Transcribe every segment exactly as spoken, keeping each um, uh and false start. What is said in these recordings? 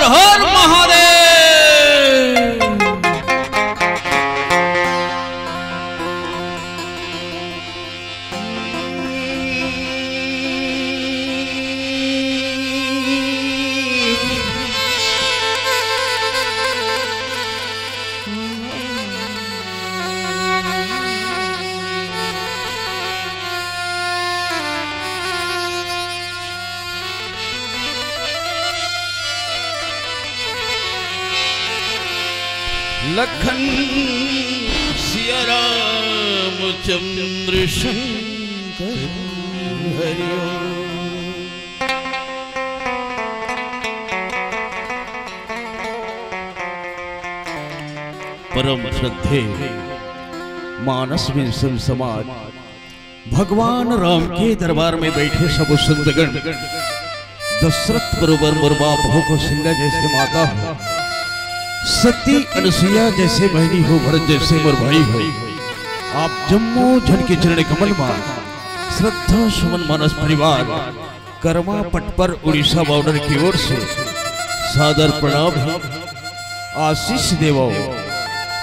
हर महादेव। लखन सिया राम चंद्र शंकर हरि ओम। परम श्रद्धे मानस में सब समाज, भगवान राम के दरबार में बैठे सब संतगण, दशरथ बरोबर मोर माँ बहू कौशल्या जैसे माता हो, सती अनुसुईया जैसे बहनी हो, भरत जैसे मोर भाई हो, आप जम्मो झन के चरण कमल मा श्रद्धा सुमन मानस परिवार करमा पटपर उड़ीसा बॉर्डर की ओर से सादर प्रणाम है। आशीष देवो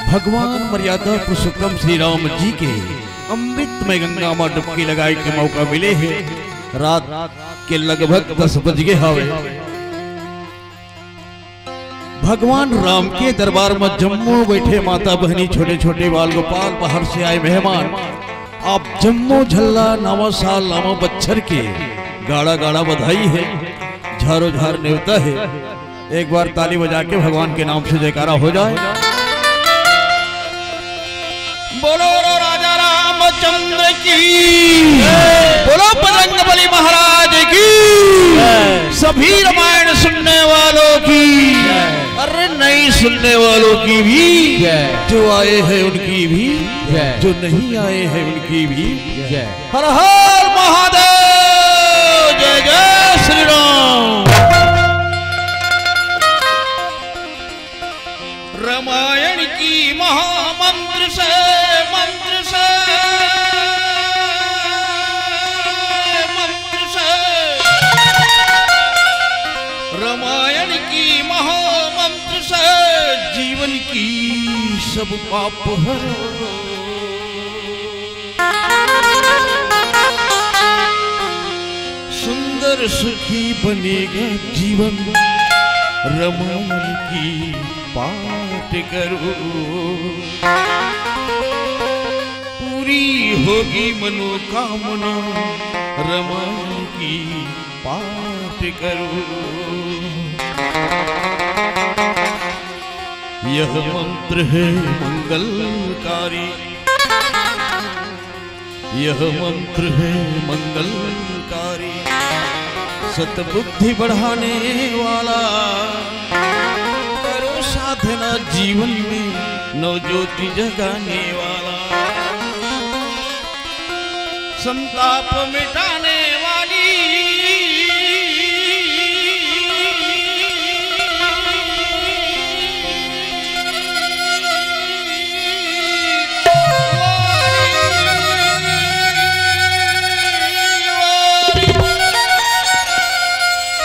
भगवान मर्यादा पुरुषोत्तम श्री राम जी के अमृतमय गंगा मा डुबकी लगाए के मौका मिले है। रात के लगभग दस बज गे हावे। भगवान राम के दरबार मा जम्मो बैठे माता बहनी, छोटे छोटे बाल गोपाल, बाहर से आए मेहमान, आप जम्मो झल्ला नवा साल नवा बच्छर के गाड़ा गाड़ा बधाई है, झारो झार नेवता है। एक बार ताली बजा के भगवान के नाम से जयकारा हो जाए। बोलो राजा रामचंद्र की, बोलो बजरंग बली महाराज की, सभी रामायण सुनने वालों की, अरे नहीं सुनने वालों की भी, जो आए हैं उनकी भी, जो नहीं आए हैं उनकी भी। हर हर महादेव, जय जय श्री राम। रामायण की महामंत्र से, मंत्र से, मंत्र से, रामायण की महामंत्र से जीवन की सब पाप हरो। सुंदर सुखी बनेगा जीवन, रामायण की पाठ करो। पूरी होगी मनोकामना, रामायण की पाठ करो। यह मंत्र है मंगलकारी, यह मंत्र है मंगलकारी, सतबुद्धि बढ़ाने वाला। करो साधना जीवन में नवज्योति जगाने वाला, संताप मिटाने वाली।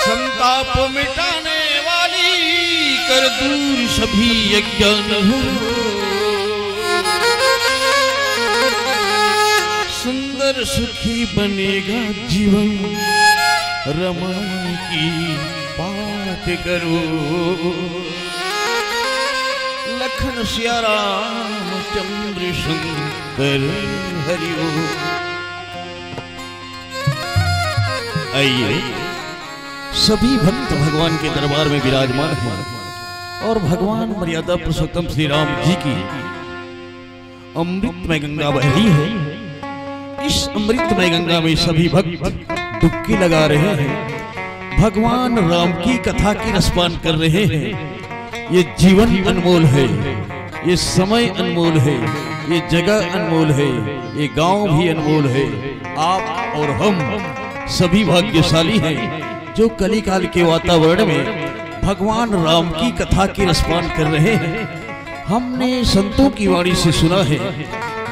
संताप मिटाने वाली, कर दूर सभी अज्ञान हो। सुंदर सुखी बनेगा जीवन, रामायण की पाठ करो। लखन सिया राम चंद्र शंकर हरि ओम। आइए, सभी भक्त भगवान के दरबार में विराजमान हैं और भगवान मर्यादा पुरुषोत्तम श्री राम जी की अमृतमय गंगा बह रही है। इस अमृतमय गंगा में सभी भक्त डुबकी लगा रहे हैं, भगवान राम की कथा की रसपान कर रहे हैं। ये जीवन अनमोल है, ये समय अनमोल है, ये जगह अनमोल है, ये गांव भी अनमोल है। आप और हम सभी भाग्यशाली हैं जो कलिकाल के वातावरण में भगवान राम की कथा की रसपान कर रहे हैं। हमने संतों की वाणी से सुना है,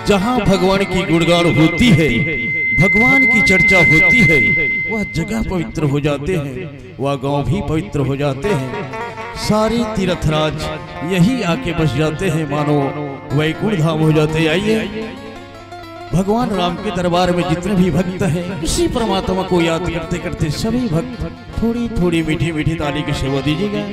जहाँ भगवान की गुणगान होती है, भगवान की चर्चा होती है, वह जगह पवित्र हो जाते हैं, वह गांव भी पवित्र हो जाते हैं। सारे तीर्थराज यही आके बस जाते हैं, मानो वैकुंठ धाम हो जाते। आइए, भगवान राम के दरबार में जितने भी भक्त हैं, किसी परमात्मा को याद करते करते सभी भक्त थोड़ी थोड़ी मीठी मीठी ताली की सेवा दीजिएगा।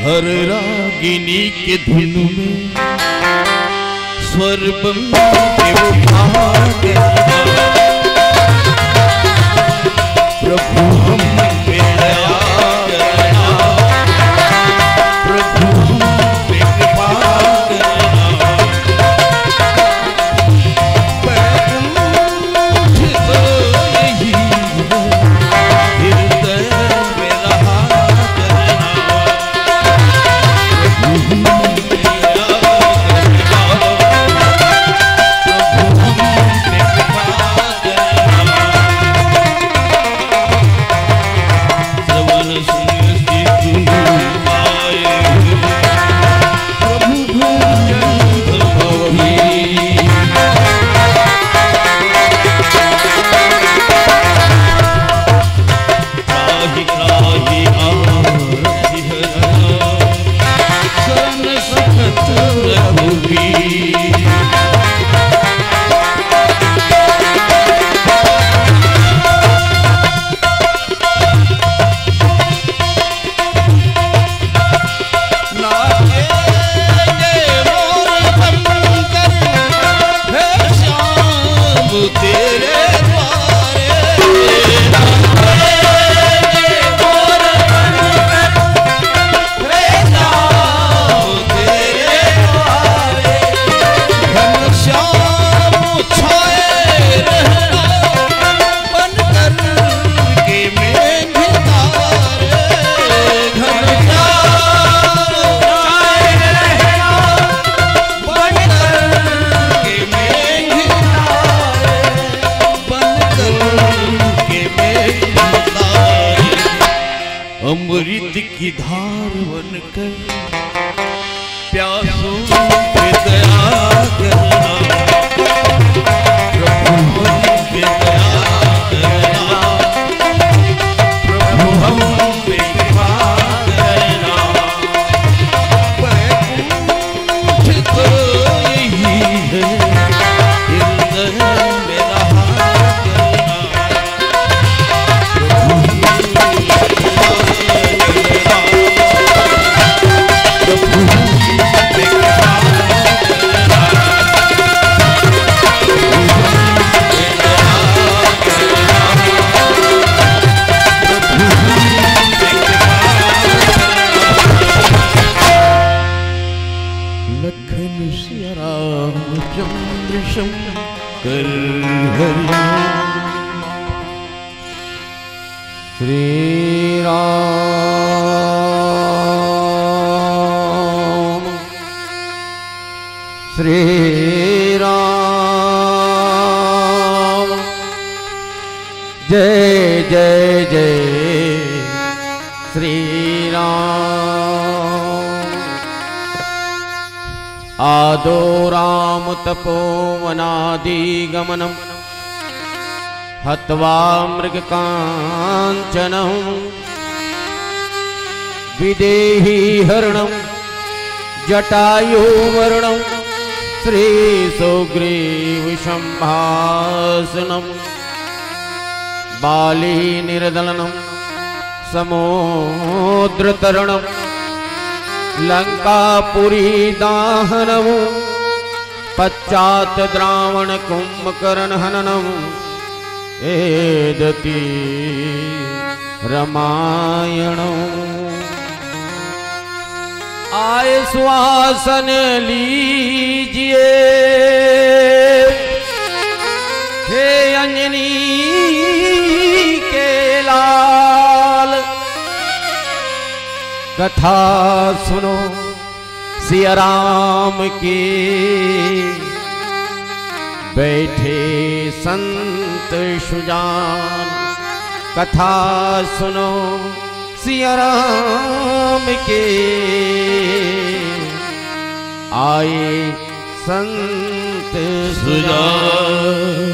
हर रागिनी के धुन में स्वर बन के उठा देना। प्रभु हम पे दया करना, प्रभु हम पे कृपा करना। बैकुंठ तो यही है, हृदय में रहा करना। की धार बनकर प्यासों पे दया करना, प्रभु हम पे दया करना, प्रभु हम पे कृपा करना। बैकुंठ कोई ही है, हृदय में रहा करना। लखन सिया राम चंद्र शंकर हरि। श्री राम, श्री राम, जय जय जय श्री राम। आदो राम तपोवनादिगमनम्। हत्वा मृगकाञ्चनम् विदेही हरणम् जटायु मरणम् श्री सुग्रीव सम्भाषणम्। बाली निर्दलनम् समुद्र तरणम् लंकापुरी दाहनम् पश्चात रावण कुंभकर्ण हननम् एदति रामायणम्। आए श्वासन लीजिए हे अंजनी के लाल, कथा सुनो सिया राम की। बैठे संत सुजान कथा सुनो सिया राम के। आए संत सुजान।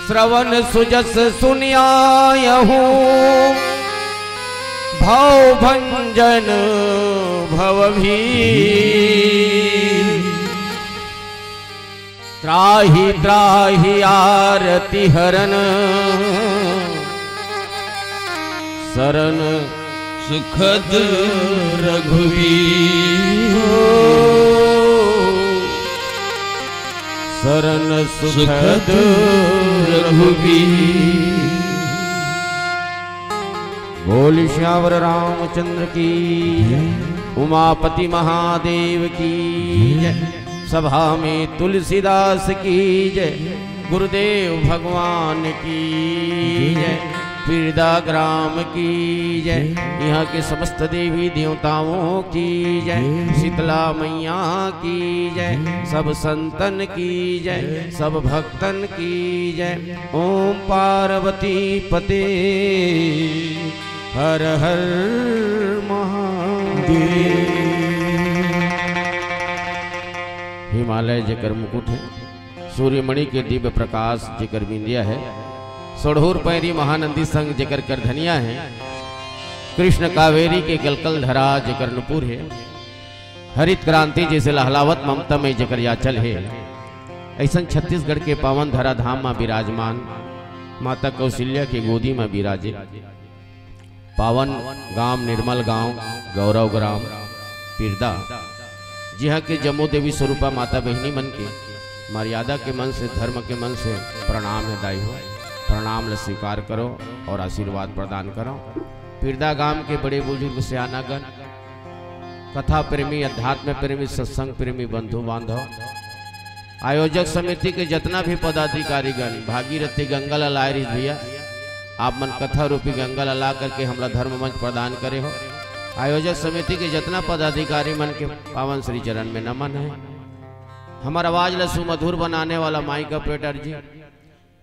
श्रवण सुजस सुनियायहु भव भंजन भव भीर। त्राहि त्राहि आरती हरन सरन सुखद रघुवीर। सरन सुखद रघुवीर। बोल सियावर रामचंद्र की, उमापति महादेव की जय। सभा में तुलसीदास की जय। गुरुदेव भगवान की जय। पीरदा ग्राम की जय। यहाँ के समस्त देवी देवताओं की जय। शीतला मैया की जय। सब संतन की जय। सब भक्तन की जय। ओम पार्वती पते हर हर महादेव। हिमालय जेकर मुकुट है, सूर्यमणि के दिव्य प्रकाश जेकर बिंदिया है, सोढ़ूर पैरी महानंदी संग जेकर करधनिया है, कृष्ण कावेरी के गलगल धरा जेकर नुपुर है, हरित क्रांति जैसे लहलावत ममता में जेकर याचल है, ऐसन छत्तीसगढ़ के पावन धरा धाम मा विराजमान माता कौशल्या के गोदी मा विराजे पावन गांव निर्मल गांव गौरव ग्राम पीरदा, जिहां के जम्मो देवी स्वरूपा माता बहिनी मन के मर्यादा के मन से, धर्म के मन से प्रणाम है दाई हो। प्रणाम ल स्वीकार करो और आशीर्वाद प्रदान करो। पीरदा गांव के बड़े बुजुर्ग सियानागण, कथा प्रेमी, अध्यात्म प्रेमी, सत्संग प्रेमी बंधु बांधव, आयोजक समिति के जतना भी पदाधिकारीगण, भागीरथी गंगा लाल आय रिहिस भैया, आप मन कथा रूपी गंगा ला ला करके हमला धर्म मंच प्रदान करे हो। आयोजक समिति के जतना पदाधिकारी मन के पावन श्री चरण में नमन है। हमर आवाज ला सुमधुर बनाने वाला माइक ऑपरेटर जी,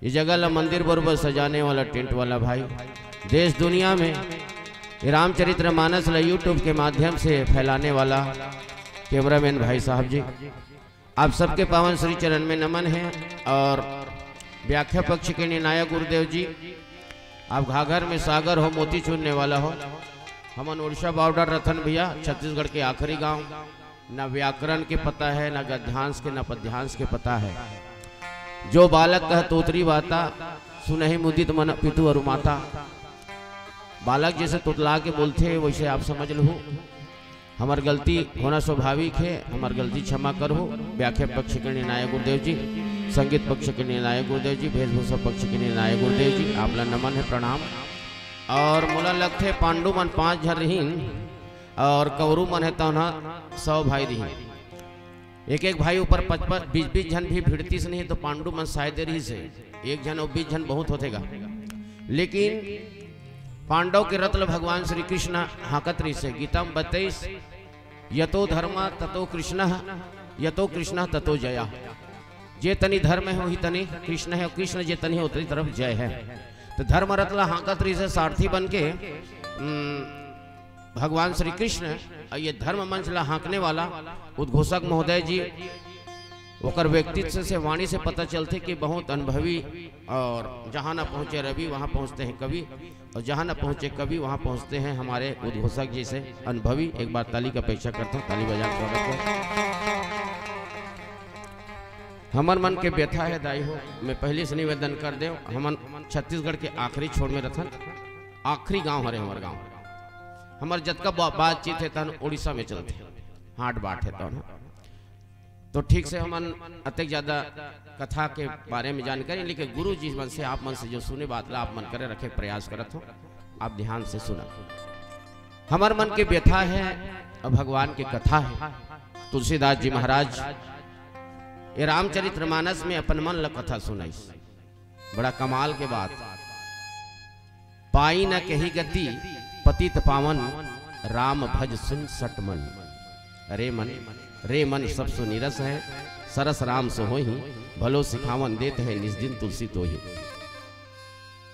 ये जगह ला मंदिर बरोबर सजाने वाला टेंट वाला भाई, देश दुनिया में ये रामचरित्र मानस ला YouTube के माध्यम से फैलाने वाला कैमरामैन भाई साहब जी, आप सबके पावन श्री चरण में नमन है। और व्याख्या पक्ष के निर्णायक गुरुदेव जी, आप घाघर में सागर हो, मोती चूरने वाला हो। हमन उड़ीसा बॉर्डर रथन भैया, छत्तीसगढ़ के आखिरी गांव, न व्याकरण के पता है, न गद्यांश के, न पद्यांश के पता है। जो बालक कह तोतरी बाता, सुनहि मुदित मन पितु अरु माता। बालक जैसे तोतला के बोलथे, वैसे आप समझ लहू। हमर गलती होना स्वाभाविक है, हमर गलती क्षमा करहू। व्याख्या पक्ष के निर्णायक गुरुदेव जी, संगीत पक्ष के निर्णायक गुरुदेव जी, वेशभूषा पक्ष के निर्णायक गुरुदेव जी, आप ला नमन है, प्रणाम। और मोला लगथे पांडु मन पांच झन रहिन और कौरव मन है तौन ह सौ भाई रहिन। एक एक भाई ऊपर पचपन बीस बीस झन भी भिड़तीस नहीं तो पांडु मन शायद रहिस हे। एक झन और बीस झन बहुत होथे गा। लेकिन पांडव के रथ ल भगवान श्री कृष्ण हाकत रहिस हे। गीता में बताइस, यतो धर्म ततो कृष्ण, यतो कृष्ण ततो जया। जे तनी धर्म है वही तनी कृष्ण है, और कृष्ण जे तनी है उतनी तरफ जय है। तो धर्म रथ ला हाकत रहिस हे सारथी बन के, उम, भगवान श्री कृष्ण, और ये धर्म मंच ला हाँकने वाला उद्घोषक महोदय जी, ओकर व्यक्तित्व से, वाणी से पता चलथे कि बहुत अनुभवी, और जहाँ न पहुँचे रवि वहाँ पहुँचते हैं कवि, और जहाँ न पहुँचे कवि वहाँ पहुँचते हैं हमारे उद्घोषक जी से अनुभवी। एक बार ताली की अपेक्षा करता हूँ, ताली बजा के स्वागत करो। हमर मन के व्यथा है दाई हो, मैं पहले से निवेदन कर देव, हमन छत्तीसगढ़ के आखिरी छोर में रथन, आखिरी गांव हरे हमर गांव। हमर जतका बा-, बातचीत है तहन उड़ीसा में चलथे, हाट बाट है तहन। तो ठीक से हमन अतेक ज्यादा कथा के बारे में जानकारी, लेकिन गुरु जी मन से, आप मन से जो सुने बात ला आप मन करे रखे प्रयास करत हो, आप ध्यान से सुना। हमर मन के व्यथा है और भगवान के कथा है। तुलसीदास जी महाराज ये रामचरित्र मानस में अपन मन ला कथा सुनाइस। बड़ा कमाल के बात। पाई न कही गति पतित पावन, राम भज सुन सट मन। अरे मन, रे मन सब सु नीरस है, सरस राम सु होई, भलो सिखावन देत है निज दिन तुलसी तोही।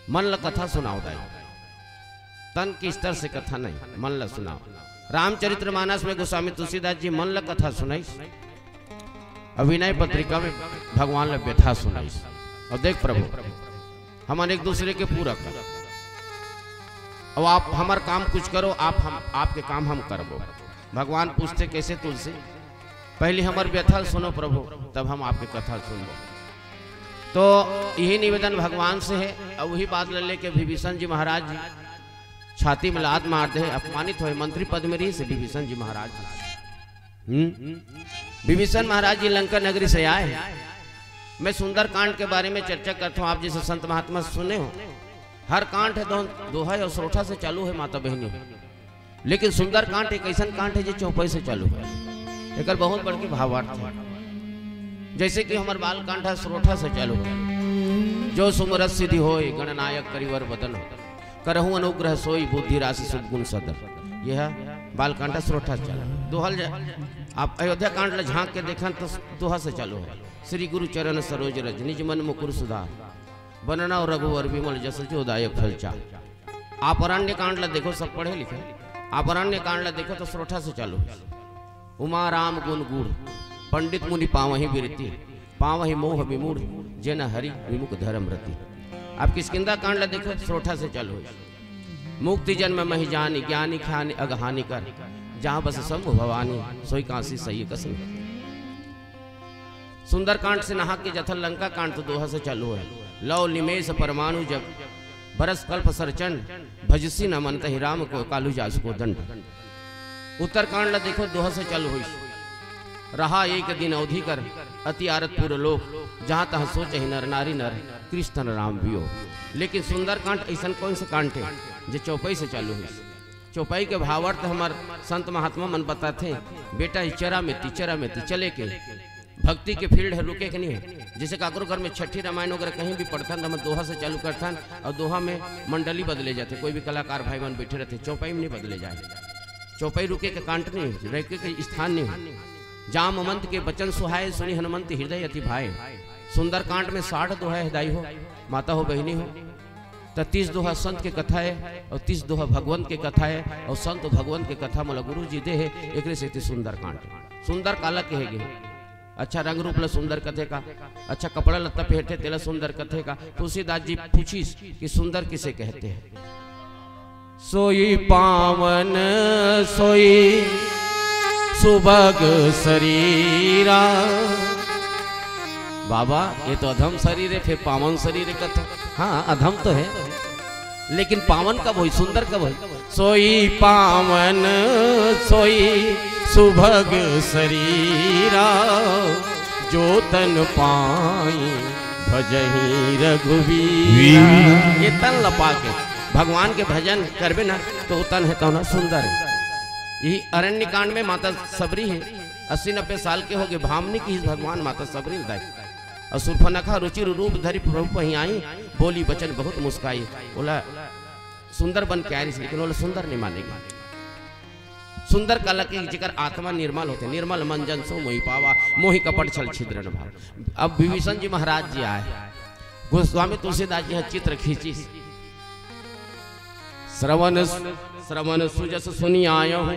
मन ल कथा सुनाओ दाई, तन के स्तर से कथा नहीं, मन ल सुनाओ। रामचरित्र मानस में गोस्वामी तुलसीदास जी मन ल कथा सुनाइस, अउ विनय पत्रिका में भगवान ल व्यथा सुनाइस। और देख प्रभु, हमन एक दूसरे के पूरक हन। अब आप हमर काम कुछ करो, आप हम, आपके काम हम करबो। भगवान पूछथे, "कैसे तुलसी?" "पहले हमर व्यथा सुनो प्रभु, तब हम आपके कथा सुनबो।" तो यही निवेदन भगवान से है। और वही बात ल लेके विभीषण जी महाराज जी छाती में लात मार दे, अपमानित होए, मंत्री पद में रहिस हे विभीषण जी महाराज जी। हम्म? विभीषण महाराज जी लंका नगरी से आए। मैं सुंदरकांड के बारे में चर्चा करता हूँ, आप जैसे संत महात्मा सुने हो, हर कांड है दोहा, दोहा और सोरठा से चालू है माता बहनी, लेकिन सुंदरकांड एक ऐसन कांड है जो चौपाई से चालू है। एकर बहुत बड़के भावार्थ है। जैसे कि हमर बालकांड है, सोरठा से चालू है, "जो सुमरत सिद्धि होय, गणनायक करिवर बदन हो, करहु अनुग्रह सोई, बुद्धि राशि शुभ गुण सदन।" यह बालकांड सोरठा से चालू। दोहल जा-, आप अयोध्या कांड ल झांक के देखन तो दोहा से चालू है, "श्री गुरु चरण सरोज रज, निज मन मुकुर सुधार, बनना रघुवर विमल जस जो दायक फल चार।" आप अरण्य कांड ला देखो, सब पढ़े लिखे। आप अरण्य कांड ला देखो तो सोरठा से चालू है। "उमा राम गुण गूढ़, पंडित मुनि पावहि विरति, पावहि मोह विमूढ़, जेन हरि विमुख धर्म रति।" आप किष्किंधा कांड ला देखो, सोरठा से चालू है। "मुक्ति जन्म महि जानि, ज्ञानि ख्यानि अगहानि कर, जहाँ बस शंभु भवानी, सोई काशी सही कस नहीं।" सुंदरकांड से नहा के जथन लंका कांड तो दोहा से चालू है। "लव निमेष परमाणु जब, बरस कल्प सरचंड, भजसी न मन तहि राम को, कालू जासु को दंड।" उत्तरकांड ला देखो, दोहा से चालू होइस। "रहा एक दिन अवधि कर, अति आरत पुर लोक, जहाँ तहाँ सोचहि नर नारी नर, कृष्ण राम वियोग।" लेकिन सुंदरकांड ऐसन कौन से कांड है जो चौपाई से चालू होइस? चौपाई के भावार्थ हमर संत महात्मा मन बताथे, बेटा, ई चरा में ती, चरा में ती चले के, भक्ति के फील्ड है, रुके के नहीं है। जैसे काकरो घर में छठी रामायण वगैरह कहीं भी पढ़थन, तो हम दोहा से चालू करथन और दोहा में मंडली बदले जाथे, कोई भी कलाकार भाई मन बैठे रहथे, चौपाई में नहीं बदले जाए। चौपाई रुके के कांड नहीं है, रुके के स्थान नहीं है। "जामवंत के बचन सुहाए, सुनि हनुमंत हृदय अति भाए।" सुंदरकांड में साठ दोहा है दाई हो, माता हो, बहिनी हो। त तीस दोहा संत के कथा हे अउ तीस दोहा भगवंत के कथा हे, अउ संत भगवंत के कथा मोला गुरु जी दे हे, एकरे सेती सुंदरकांड। सुंदर काला कहे गे? अच्छा रंग रूप ला सुंदर कथे का? अच्छा कपड़ा लत्ता पहनथे तेला सुंदर कथे का? तुलसीदास जी पूछिस कि सुंदर किसे कहते हैं? सोई पावन सोई सुभग शरीरा। बाबा, ये तो अधम शरीर हे, फिर पावन शरीर हे कथे। हाँ, अधम तो हे, लेकिन पावन कब होई, सुंदर कब होई? सोई पावन सोई सुभग शरीरा, जो तन पाई भजही रघुवीरा। वीरा। ये तन ल पाके भगवान के भजन करबे ना, तो वो तन हे तो ना सुंदर हे। यही अरण्य कांड में माता सबरी हे, अस्सी नब्बे साल के हो गे, भामनी किहिस भगवान माता सबरी ल दाई। अउ सूर्पनखा रुचिर रूप धरि प्रभु पहीं आई, बोली बचन बहुत मुस्काई। ओला सुंदर बन के आय रहिस, लेकिन ओला सुंदर नहीं माने गे। सुंदर काला कि जेकर आत्मा निर्मल होथे, निर्मल मन जन सो मोहि पावा, मोहि कपट छल छिद्र न भावा। अब विभीषण जी महाराज जी आय, गोस्वामी तुलसीदास जी ह चित्र खींचिस। श्रवण, श्रवण सुजस सुनि आयहु,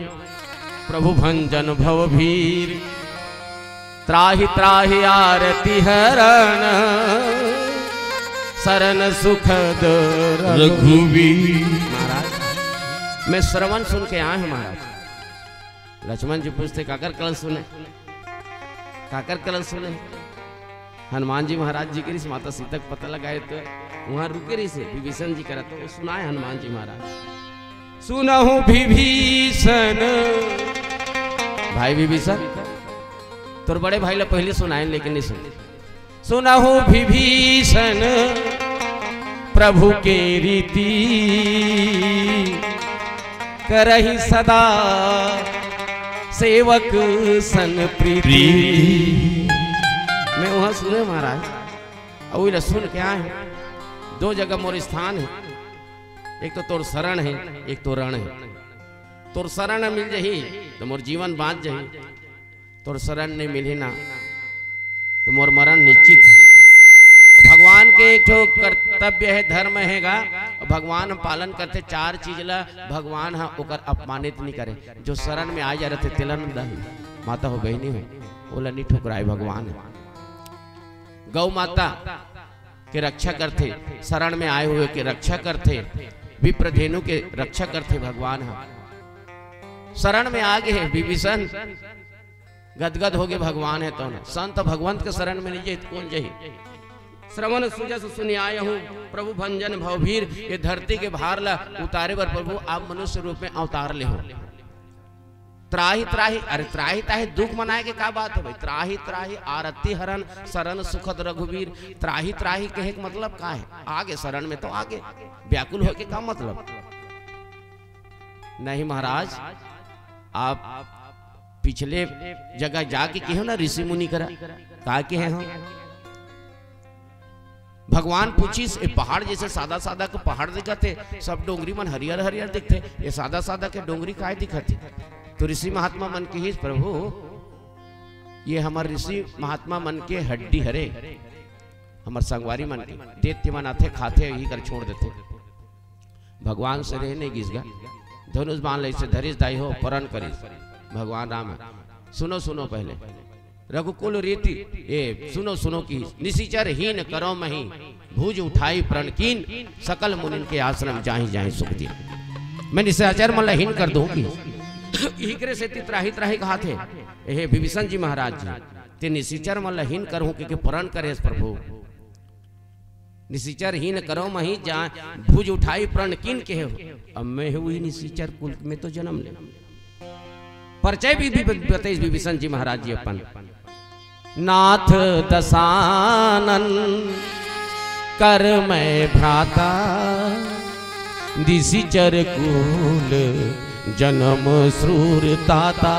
प्रभु भंजन भव भीर। त्राहि त्राहि आरती हरण, शरण सुखद रघुवीर। महाराज, मैं श्रवण सुन के आए हूँ महाराज। लक्ष्मण जी पूछथे, "काकर कलश सुने? काकर कलश सुने?" हनुमान जी महाराज जी करिस, माता सीता के पता लगाए तो वहाँ रुके रहिस हे, विभीषण जी करा तो सुनाए हनुमान जी महाराज। सुनहु विभीषण, भाई विभीषण, तोर बड़े भाई ला पहली सुनाए, लेकिन नहीं सुने। सुनहु विभीषण प्रभु के रीति, करहि सदा सेवक सन प्रीति। प्रीति। मैं वहाँ सुने महाराज, अउ इला सुन के आए हूँ। दो जगह मोर स्थान हे, एक तो तोर शरण हे, एक तो रण हे। तोर शरण मिल जही तो मोर जीवन बाँच जही, तोर शरण नहीं मिलही ना, तो मोर मरण निश्चित हे। भगवान के एक ठो कर्तव्य हे, धर्म हे गा, भगवान हम पालन करथे। चार चीज ला भगवान ह ओकर अपमानित नहीं करे। जो शरण में आ जा रथे, तेला न दही, माता हो, बहिनी हो, ओला नहीं ठुकराए भगवान ह। गौ माता के रक्षा करथे, शरण में आए हुए के रक्षा करथे, विप्रधेनु के रक्षा करथे भगवान ह। शरण में आ गे हे विभीषण, गदगद हो गे भगवान हे तो ना। संत भगवंत के शरण में नहीं जाही त कोन जाही? श्रवण सुजस सुनि आयहु प्रभु भंजन भवभीर। ये धरती के भार ला उतारे बर प्रभु आप मनुष्य रूप में अवतार ले हो। त्राहि त्राहि, अरे त्राहि त्राहि दुख मनाए के का बात हे भाई? त्राहि त्राहि आरती हरण शरण सुखद रघुवीर। त्राहि त्राहि कहे के मतलब का हे? आ गे शरण में तो आ गे, व्याकुल होए के का मतलब? नहीं महाराज, आप पिछले जगह जाके कहे हो ना ऋषि मुनि करा, का कहे हो? भगवान पूछिस, "ए पहाड़ जैसे सादा सादा के पहाड़ दिखत हे, सब डोंगरी मन हरियर हरियर दिखथे, ये सादा सादा के डोंगरी काय दिखत हे?" तो ऋषि महात्मा मन किहिस, "प्रभु, ये हमर ऋषि महात्मा मन के हड्डी हरे, हमर संगवारी मन के, देत मन आथे, खाथे, यही कर छोड़ देथे।" भगवान से रहे नहीं गिस गा। धनुष बाण ले से धरिस दाई हो, परण करिस। भगवान राम हे। सुनो, सुनो पहले। रघुकुल रीति, ए, सुनो, सुनो कि निशिचर हीन करो मही, भुज उठाई प्रण कीन, सकल मुनिन के आश्रम जाहि जाहि सुख दीन। मैं निशिचर मन ल हीन कर दूं कि इकरे सेती त्राहि त्राहि कहाथे, हे विभीषण जी महाराज जी, ते निशिचर मन ल हीन करहूं कि, कि प्रण करेस प्रभु। निशिचर हीन करो मही जा, भुज उठाई प्रण कीन कहे हो। अब मैं हूँ वही निशिचर कुल में तो जन्म ले। परिचय भी, भी बतइस विभीषण जी महाराज जी अपन। नाथ दशानन कर मैं भ्राता, निशिचर कुल जन्म श्रूर ताता।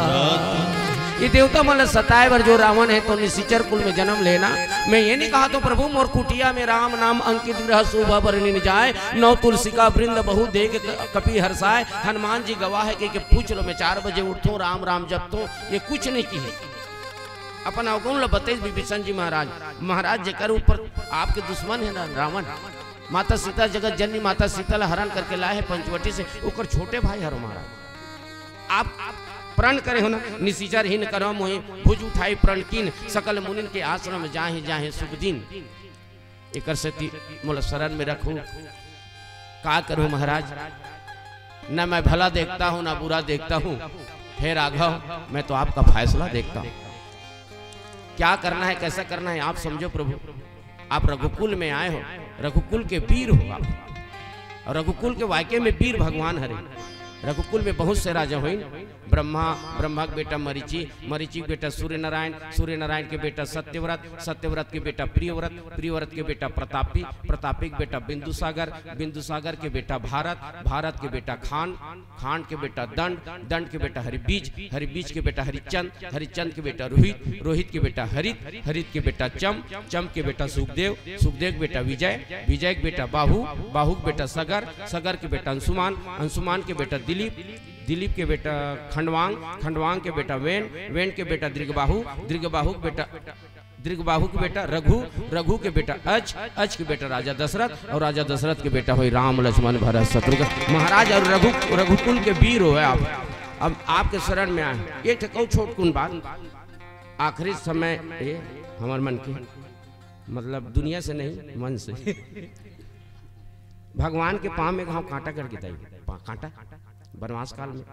ये देवता मन ल सताए बर जो रावण हे तो निशिचर कुल में जन्म लेना। मैं ये नहीं कहा तो प्रभु मोर कुटिया में राम नाम अंकित विरह शोभा बरनि न जाय, नौ तुलसी का वृंद बहु देख क-, कपि हर्षाय। हनुमान जी गवाह हे कि, कि पूछ लो, मैं चार बजे उठथों, राम राम जपथों, ये कुछ नहीं किहे। अपन अवगुण ल बतइस विभीषण जी महाराज। महाराज जेकर ऊपर आपके दुश्मन हे ना रावण, माता सीता जगत जननी, माता सीता ला हरण करके लाए हे पंचवटी से, ओकर छोटे भाई हरो महाराज। आप प्रण करे हो ना, निशिचर ही न करो मोहि, भुज उठाई प्रण कीन, सकल मुनिन के आश्रम जाहे जाहे सुख दीन। एकर सेती मोला शरण में रखो। का करूं महाराज, न मैं भला देखता हूं, ना बुरा देखता हूं। हे राघव, मैं तो आपका फैसला देखता हूं। क्या करना है, कैसा करना है, आप समझो प्रभु। आप रघुकुल में आए हो, रघुकुल के वीर हो आप। और रघुकुल के वाकई में वीर भगवान हरे। रघुकुल में बहुत से राजा होइन, ब्रह्मा, ब्रह्मा के बेटा मरीचि, मरीचि के बेटा सूर्य नारायण, सूर्य नारायण के बेटा सत्यव्रत, सत्यव्रत के बेटा प्रियव्रत, प्रियव्रत के बेटा प्रतापी, प्रतापी के बेटा बिंदुसागर, बिंदुसागर के बेटा भारत, भारत के बेटा खान, खान के बेटा दंड, दंड के बेटा हरिबीज, हरिबीज के बेटा हरिचंद, हरिचंद के बेटा रोहित, रोहित के बेटा हरित, हरित के बेटा चम, चम के बेटा सुखदेव, सुखदेव के बेटा विजय, विजय के बेटा बाहु, बाहु के बेटा सगर, सगर के बेटा अंशुमान, अंशुमान के बेटा दिलीप, दिलीप के बेटा खंडवांग, खंडवांग के बेटा वेन, वेन के बेटा दृगबाहु, दृगबाहु के बेटा, दृगबाहु के बेटा रघु, रघु के बेटा अच, अच के बेटा राजा दशरथ, और राजा दशरथ के बेटा होई राम लक्ष्मण भरत शत्रुघ्न। महाराज और रघु, रघुकुल के वीर हो आप। अब आपके शरण में आए। एक ठे कहूँ छोटकुन बात, आखिरी समय ये हमर मन के, मतलब दुनिया से नहीं, मन से। भगवान के पाँव में घाव कांटा गड़ गे दाई, पा-, कांटा, वनवास काल में।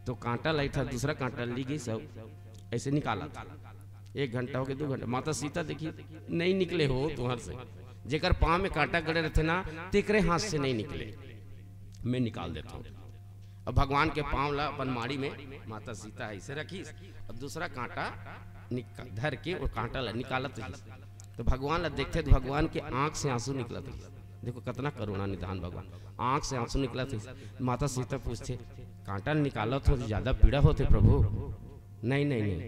तो कांटा लाई था, दूसरा कांटा ली गई, सब ऐसे निकाला था। एक घंटा हो गया, दो घंटा, माता सीता देखी, नहीं निकले हो तुहर से। जेकर पाँव में कांटा गड़े रहते ना, तेकरे हाथ से नहीं निकले। मैं निकाल देता हूँ। अब भगवान के पाँव ला अपन माड़ी में माता सीता ऐसे रखिस, अब दूसरा कांटा निका-, धर के वो कांटा ला निकालत रहिस। तो भगवान ला देखते तो भगवान के आंख से आंसू निकलत रहिस। देखो कितना करुणा निधान भगवान, आंख से आंसू निकलत रहिस। माता सीता पूछते, "कांटा निकालत हो, ज्यादा पीड़ा होथे प्रभु?" "नहीं, नहीं, नहीं,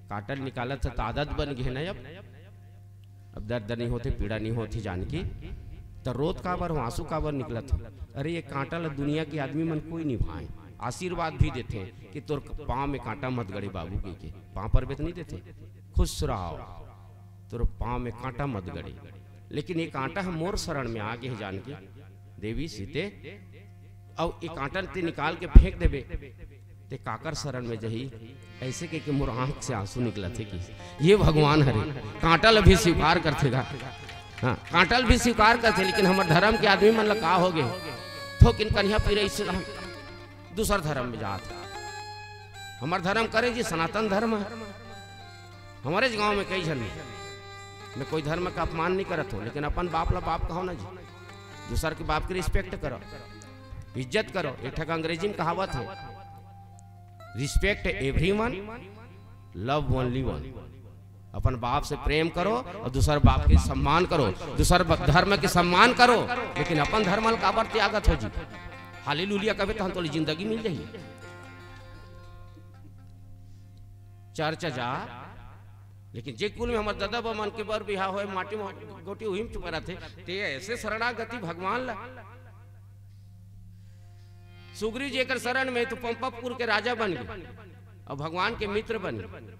कांटा निकालत है तो आदत बन गई है ना अब।" अब दर्द नहीं होथे, पीड़ा नहीं होथे जानकी, त रोत काबर हो, आंसू काबर निकलत हो? अरे ये कांटा ल दुनिया के आदमी मन कोई नहीं भाए, आशीर्वाद भी देथे कि तोर पाँव में कांटा मत गड़े बाबू कहिके, पाँव परबे त नहीं देथे, खुश रहो, तोर पाँव में कांटा मत गड़े। लेकिन ये कांटा ह मोर शरण में आ गे हे जानकी, देवी सीते, अउ ये कांटा ल ते निकाल के फेंक देबे, ते काकर शरण में जही? ऐसे कह के मोर आंख से आंसू निकलत हे कि ये भगवान हरे, कांटा ल भी स्वीकार करथे गा। हाँ, कांटा ल भी स्वीकार करथे, लेकिन हमर धर्म के आदमी मन ल का हो गे? थोकिन कनिहा पीरे से हम दूसर धर्म में जात हे। हमर धर्म करे जी सनातन धर्म हे। हमरे गांव में कई झन हे, मैं कोई धर्म का अपमान नहीं करत हो, लेकिन अपन बाप ला बाप कहो ना जी, दूसर के बाप की respect करो, इज्जत करो। एक ठक अंग्रेजी में कहावत हे, "Respect everyone, love only one।" अपन बाप से प्रेम करो और दूसर बाप के सम्मान करो, दूसर ब-, धर्म के सम्मान करो, लेकिन अपन धर्म ल काबर त्यागत हो जी? हालेलुया कबे तहन तोली जिंदगी मिल जाही। चर्चा जा, लेकिन जे कुल में हमर ददा बा मन के बर बिहाव होय, माटी में गोटी उही में चुपा रथे, ते ऐसे शरणागति भगवान ला। सुग्रीव जी एकर शरण में तो पंपापुर के राजा बन गे और भगवान के मित्र बन गे।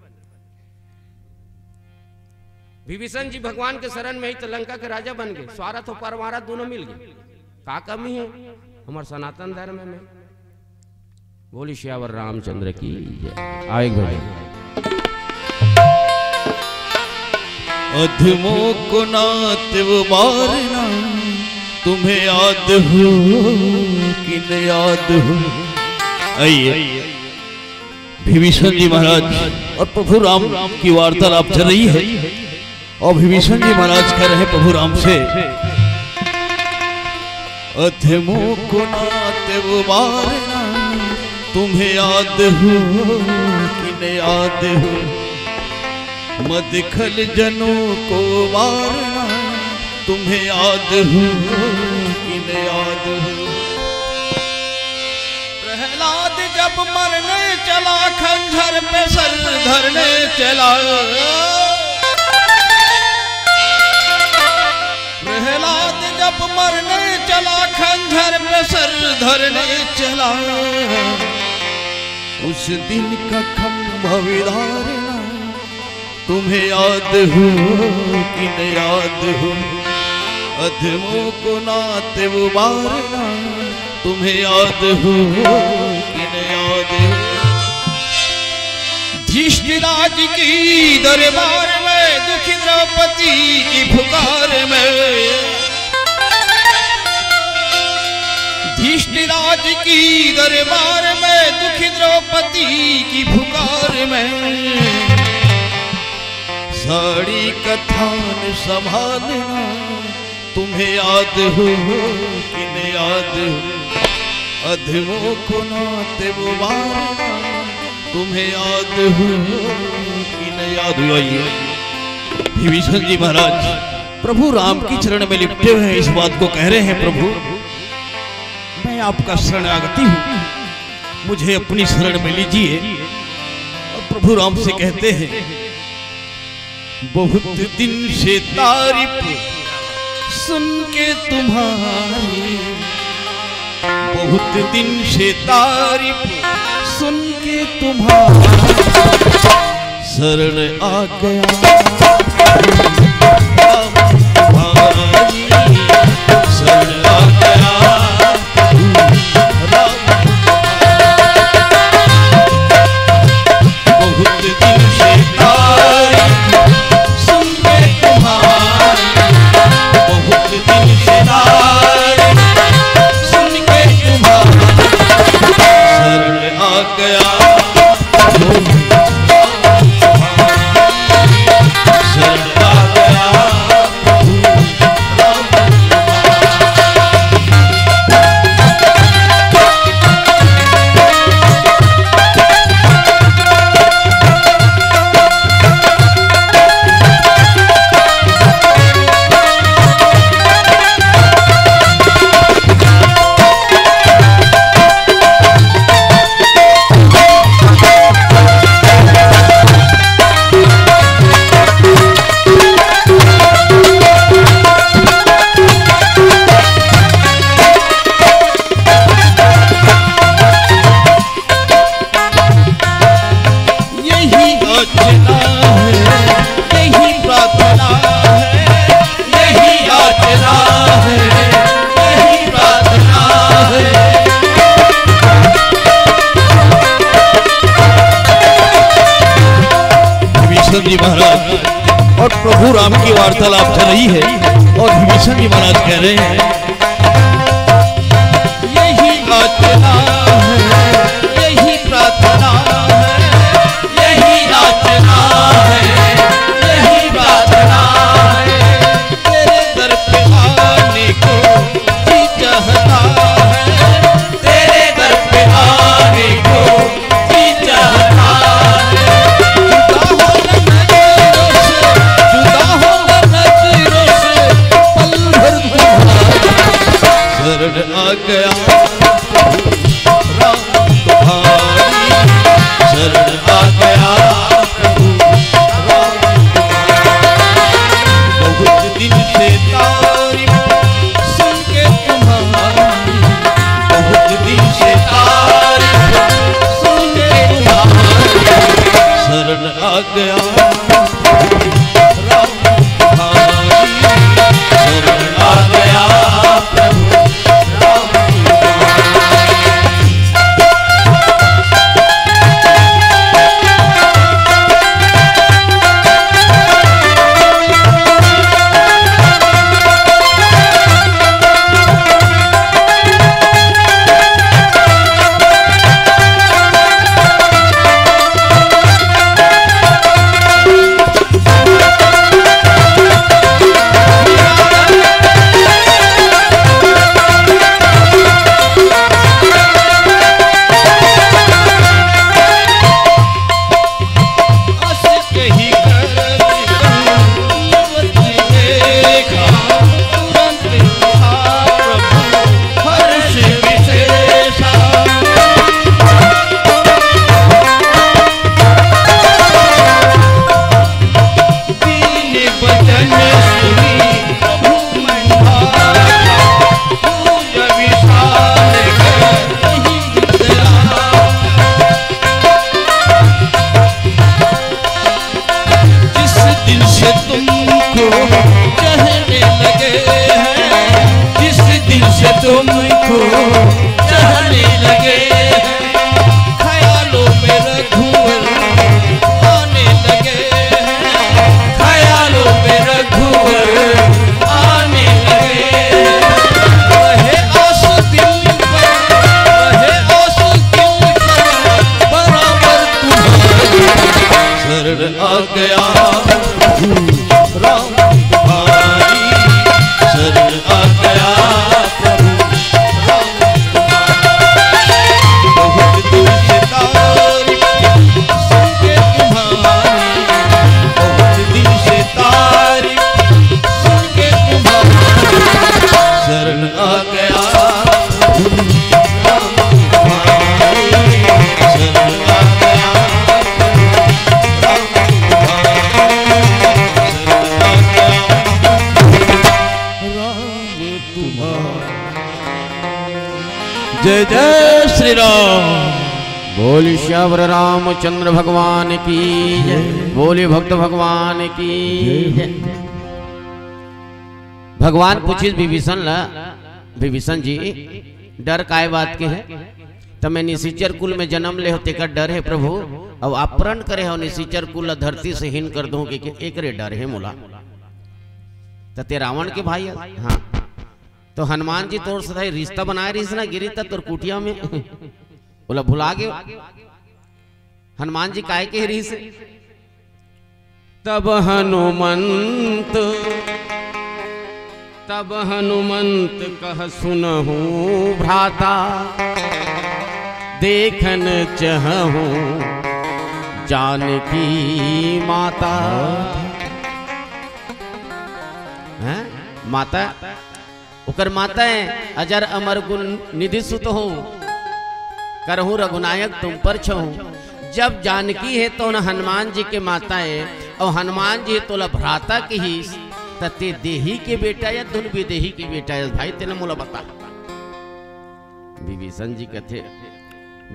विभीषण जी भगवान के शरण में ही तो लंका के राजा बन गे, स्वारथ और परमारथ दोनों मिल गे। का कमी हे हमर सनातन धर्म में? बोली सियावर रामचंद्र की जय। आओ एक भजन। अधमों को नात वो मारना, तुम्हें याद हो कि न याद हो। आइए, विभीषण जी महाराज और प्रभु राम की वार्तालाप चल रही है। और विभीषण जी महाराज कह रहे हैं प्रभु राम से, "अधमों को नात वो मारना, तुम्हें याद हो कि न याद हो। मद खल जनों को मारना, तुम्हें याद हो कि न याद हो।" प्रहलाद जब मरने चला, खंजर पे सर धरने चला। प्रहलाद जब मरने चला, खंजर पे सर धरने चला। उस दिन का खंभा विदारना, तुम्हें याद हो कि न याद हो। अधमों को ना ते उबारना, तुम्हें याद हो कि न याद हो। धृष्टराज की दरबार में, दुखी द्रौपदी की पुकार में, धृष्टराज की दरबार में, दुखी द्रौपदी की पुकार में, साड़ी का थान संभालना, तुम्हें याद हो कि न याद हो। अधमों को ना ते उबारना, तुम्हें याद हो कि न याद हो। आइए, विभीषण जी महाराज प्रभु राम की चरण में लिपटे हुए हैं, इस बात को कह रहे हैं, प्रभु, मैं आपका शरणागति हूँ, मुझे अपनी शरण में लीजिए। और प्रभु राम से कहते हैं, बहुत दिन से तारीफ सुन के तुम्हारी, बहुत दिन से तारीफ सुन के तुम्हारी, शरण आ गया। शरण आ गया। बहुत दिन से तारीफ सुन के तुम्हारी, बहुत दिन से तारीफ सुन के तुम्हारी, शरण आ गया। शरण आ गया। यही याचना है, यही प्रार्थना है, यही याचना है, यही प्रार्थना है। विभीषण जी महाराज और प्रभु राम की वार्तालाप चल रही है और विभीषण जी महाराज कह रहे हैं, यही याचना है, यही प्रार्थना है, यही याचना है, यही प्रार्थना है। तेरे दर पे आने को जी चाहता है, तेरे दर पे आने को जी चाहता है। जुदा होना नजरों से, जुदा होना नजरों से, पल भर तुम्हारा शरण आ गया। राम तुम्हारी शरण आ गया। प्रभु राम तुम्हारी। बहुत दिन से तारीफ सुन के तुम्हारी, बहुत दिन से तारीफ सुन के तुम्हारी, शरण आ गया। राम तुम्हारी शरण आ गया। प्रभु राम तुम्हारी। तुमको चाहने लगे हैं, ख्यालों में रघुवर आने लगे हैं, ख्यालों में रघुवर आने लगे हैं। रहे आस दिल पर, रहे आस दिल पर, बराबर तुम्हारी शरण आ गया प्रभु राम तुम्हारी, शरण आ गया प्रभु राम तुम्हारी। बहुत दिन से तारीफ सुन के तुम्हारी, बहुत दिन से तारीफ सुन के तुम्हारी, शरण आ गया प्रभु राम तुम्हारी, शरण आ गया प्रभु राम तुम्हारी, शरण आ गया राम तुम्हारा। जय जय श्री राम। बोले श्यावर रामचंद्र भगवान की जय, बोले भक्त भगवान की जय। भगवान पूछिस विभीषण ला, विभीषण जी, डर काय बात के हे? त मैं निशिचर कुल में जन्म ले हो, तेकर डर हे प्रभु, अउ अपहरण करे हो निशिचर कुल ला धरती से हीन कर दूं के, के एकरे डर हे मोला। त ते रावण के भाई हस? हाँ। तो हनुमान जी तोर सदा रिश्ता बनाए रहिस ना, गिरी त तोर कुटिया में ओला भुला गे। हनुमान जी काय के रहिस? तब हनुमंत, तब हनुमंत कह सुनहु भ्राता, देखन चहहु जानकी माता। हैं? माता, ओकर माता हे, अजर अमर गुण निधि सुत हो, करहु रघुनायक तुम पर छहु। जब जानकी हे तो न हनुमान जी के माता हे, अउ हनुमान जी तोला भ्राता किहिस, त ते देही के बेटा या धुन विदेही के बेटा हे? भाई, तेने मोला बता। विभीषण जी कथे,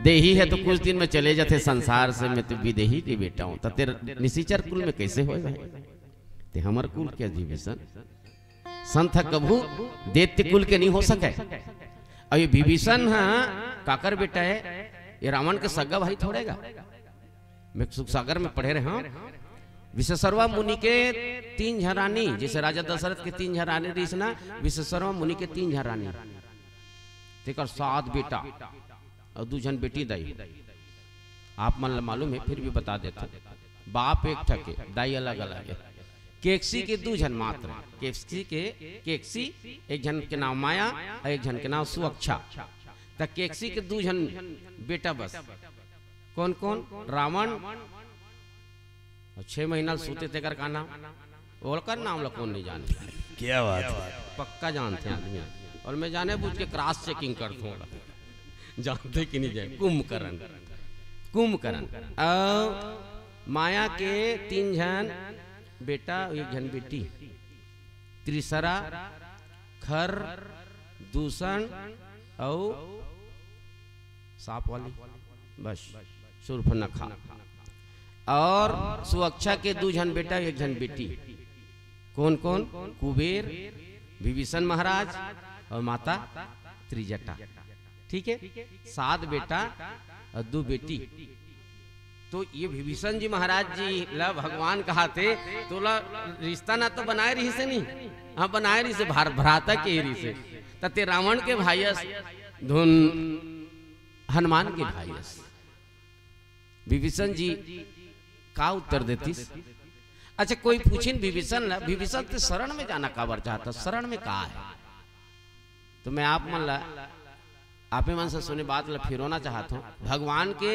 देही हे तो कुछ दिन में चले जाथे संसार से, मैं तो विदेही के बेटा हूँ, त ते निशिचर कुल में कैसे होय भाई? ते हमर कुल के विभीषण? संत ह कभू दैत्य कुल के नहीं हो सके। अउ ये विभीषण ह काकर बेटा हे? ये रावण के सगा भाई थोड़े गा। मैं सुख सागर में पढ़े रहे हूँ, विश्वसर्वा मुनि के तीन झन रानी, जैसे राजा दशरथ के तीन झन रानी रहिस ना, विश्वसर्वा मुनि के तीन झन रानी, तेकर सात बेटा अउ दू झन बेटी दाई। आप मन ल मालूम हे, फिर भी बता देथव। बाप एक ठक हे, दाई अलग-अलग हे। केकसी के दू झन मात्र, केकसी के, केकसी, एक झन के नाम माया अउ एक झन के नाम सुअक्षा। त केकसी के दू झन बेटा बस। कोन-कोन? रावण अउ छह महीना सूते तेकर का नाम? ओकर नाम ला कोन नहीं जाने? क्या बात है। पक्का जानथे आदमी। अउ मैं जाने बूझ के cross checking करथों ओला। जानथे कि नहीं जाने? कुंभकर्ण, कुंभकर्ण। अउ माया के तीन झन बेटा, एक झन बेटी। त्रिसरा, खर, दूषण अउ सांप वाली, बस, शूर्पणखा। अउ सुअक्षा के दू झन बेटा, एक झन बेटी। कोन-कोन? कुबेर, विभीषण महाराज अउ माता त्रिजटा। ठीक हे, सात बेटा अउ दू बेटी। तो ये विभीषण जी महाराज जी ला भगवान कहाथे, तोला रिश्ता नाता बनाए रहिस हे नहीं? हाँ, बनाए रहिस हे, भार-, भ्राता के रहिस हे। त ते रावण के भाई अस, धुन हनुमान के भाई अस। विभीषण जी का उत्तर देतिस? अच्छा, कोई पूछिन विभीषण ला, "विभीषण, ते शरण में जाना काबर चाहत हस? शरण में का हे?" तो मैं आप मन ला, आपे मन से सुने बात ला फिरोना चाहत हूँ। भगवान के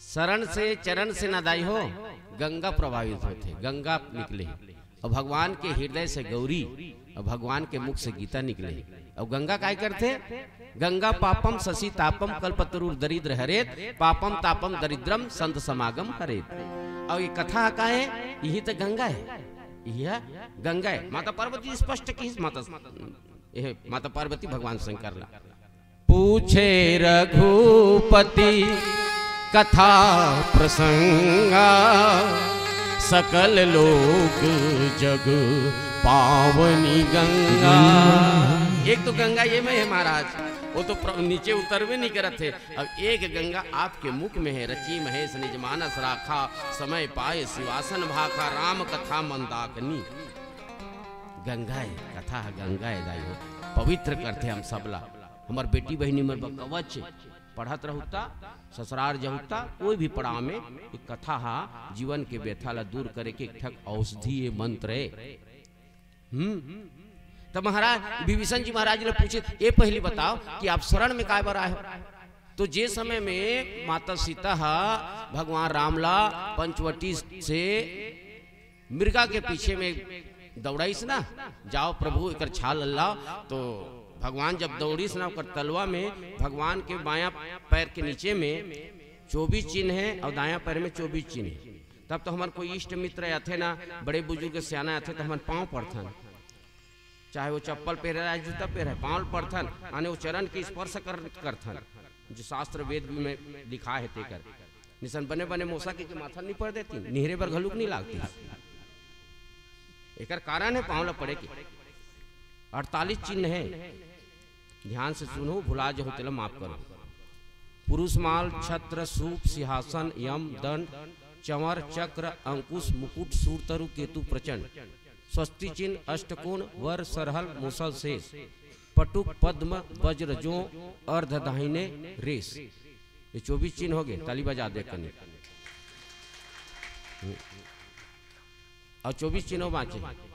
शरण से, चरण से ना दाई हो, गंगा प्रवाहित होथे, गंगा निकले। अउ भगवान के हृदय से गौरी, अउ भगवान के मुख से गीता निकले। अउ गंगा काय करथे? गंगा पापम शशि तापम कल्पतरुर दरिद्र हरेत, पापम तापम दरिद्रम संत समागम हरेत। अउ ये कथा का हे? इही त गंगा हे, इही ह गंगा हे। माता पार्वती स्पष्ट किहिस, माता, ये माता पार्वती भगवान शंकर ला। पूछे रघुपति कथा प्रसंगा, सकल लोक जग पावनी गंगा। एक तो गंगा ये में है महाराज, वो तो प्र-, नीचे उतरबे नहीं करत है। अब एक गंगा आपके मुख में है, रची महेश निज मानस राखा, समय पाए शिवासन भाखा, राम कथा मंदाकिनी। गंगा है, कथा है, गंगा है दाई हो, पवित्र करथे हम सबला। हमर बेटी बहिनी मन बर कवच पढ़त रहू ता, ससुरार जहू ता, कोई भी पड़ाव में एक कथा हा जीवन के व्यथा ला दूर करे के एक ठक औषधीय मंत्र है। हम्म। त महाराज, विभीषण जी महाराज ने पूछे, "ये पहली बताओ कि आप शरण में काय बर आए हो?" तो जे समय में माता सीता हा भगवान राम ला पंचवटी से मृगा के पीछे में दौड़ाइस ना, "जाओ प्रभु, एकर छाल लाओ।" तो भगवान जब दौड़िस ना, ओकर तलवा में भगवान के बायां पैर के नीचे में चौबीस चिन्ह है और दायां पैर में चौबीस चिन्ह है। तब तो हमन कोई इष्ट मित्र आथे ना, बड़े बुजुर्ग सियाना आथे, तो हमन पाँव पड़थन, चाहे वो चप्पल पहरे रहे, जूता पहरे, पाँव पड़थन, माने वो चरण के स्पर्श कर, करथन, जो शास्त्र वेद में लिखा है तेकर। निसन बने बने मोसा के, के माथा नहीं पड़ देती, निहरे बर घलुक नहीं लागती। एकर कारण है पाँव ला पड़े के। अड़तालीस चिन्ह है, ध्यान से सुनो, भुला जाहू तेला माफ करो। पुरुषमाल, छत्र, सूप, सिंहासन, यम, दंड, चंवर, चक्र, अंकुश, मुकुट, सूरतरु, केतु, प्रचंड, स्वस्ति चिन्ह, अष्टकोण, वर, सरहल, मुसल, शेष, पटुक, पद्म, वज्र, जो, अर्ध दाहिने, रेस। ये चौबीस चिन्ह हो गए, ताली बजा दे कनी। और चौबीस चिन्ह बाँचे।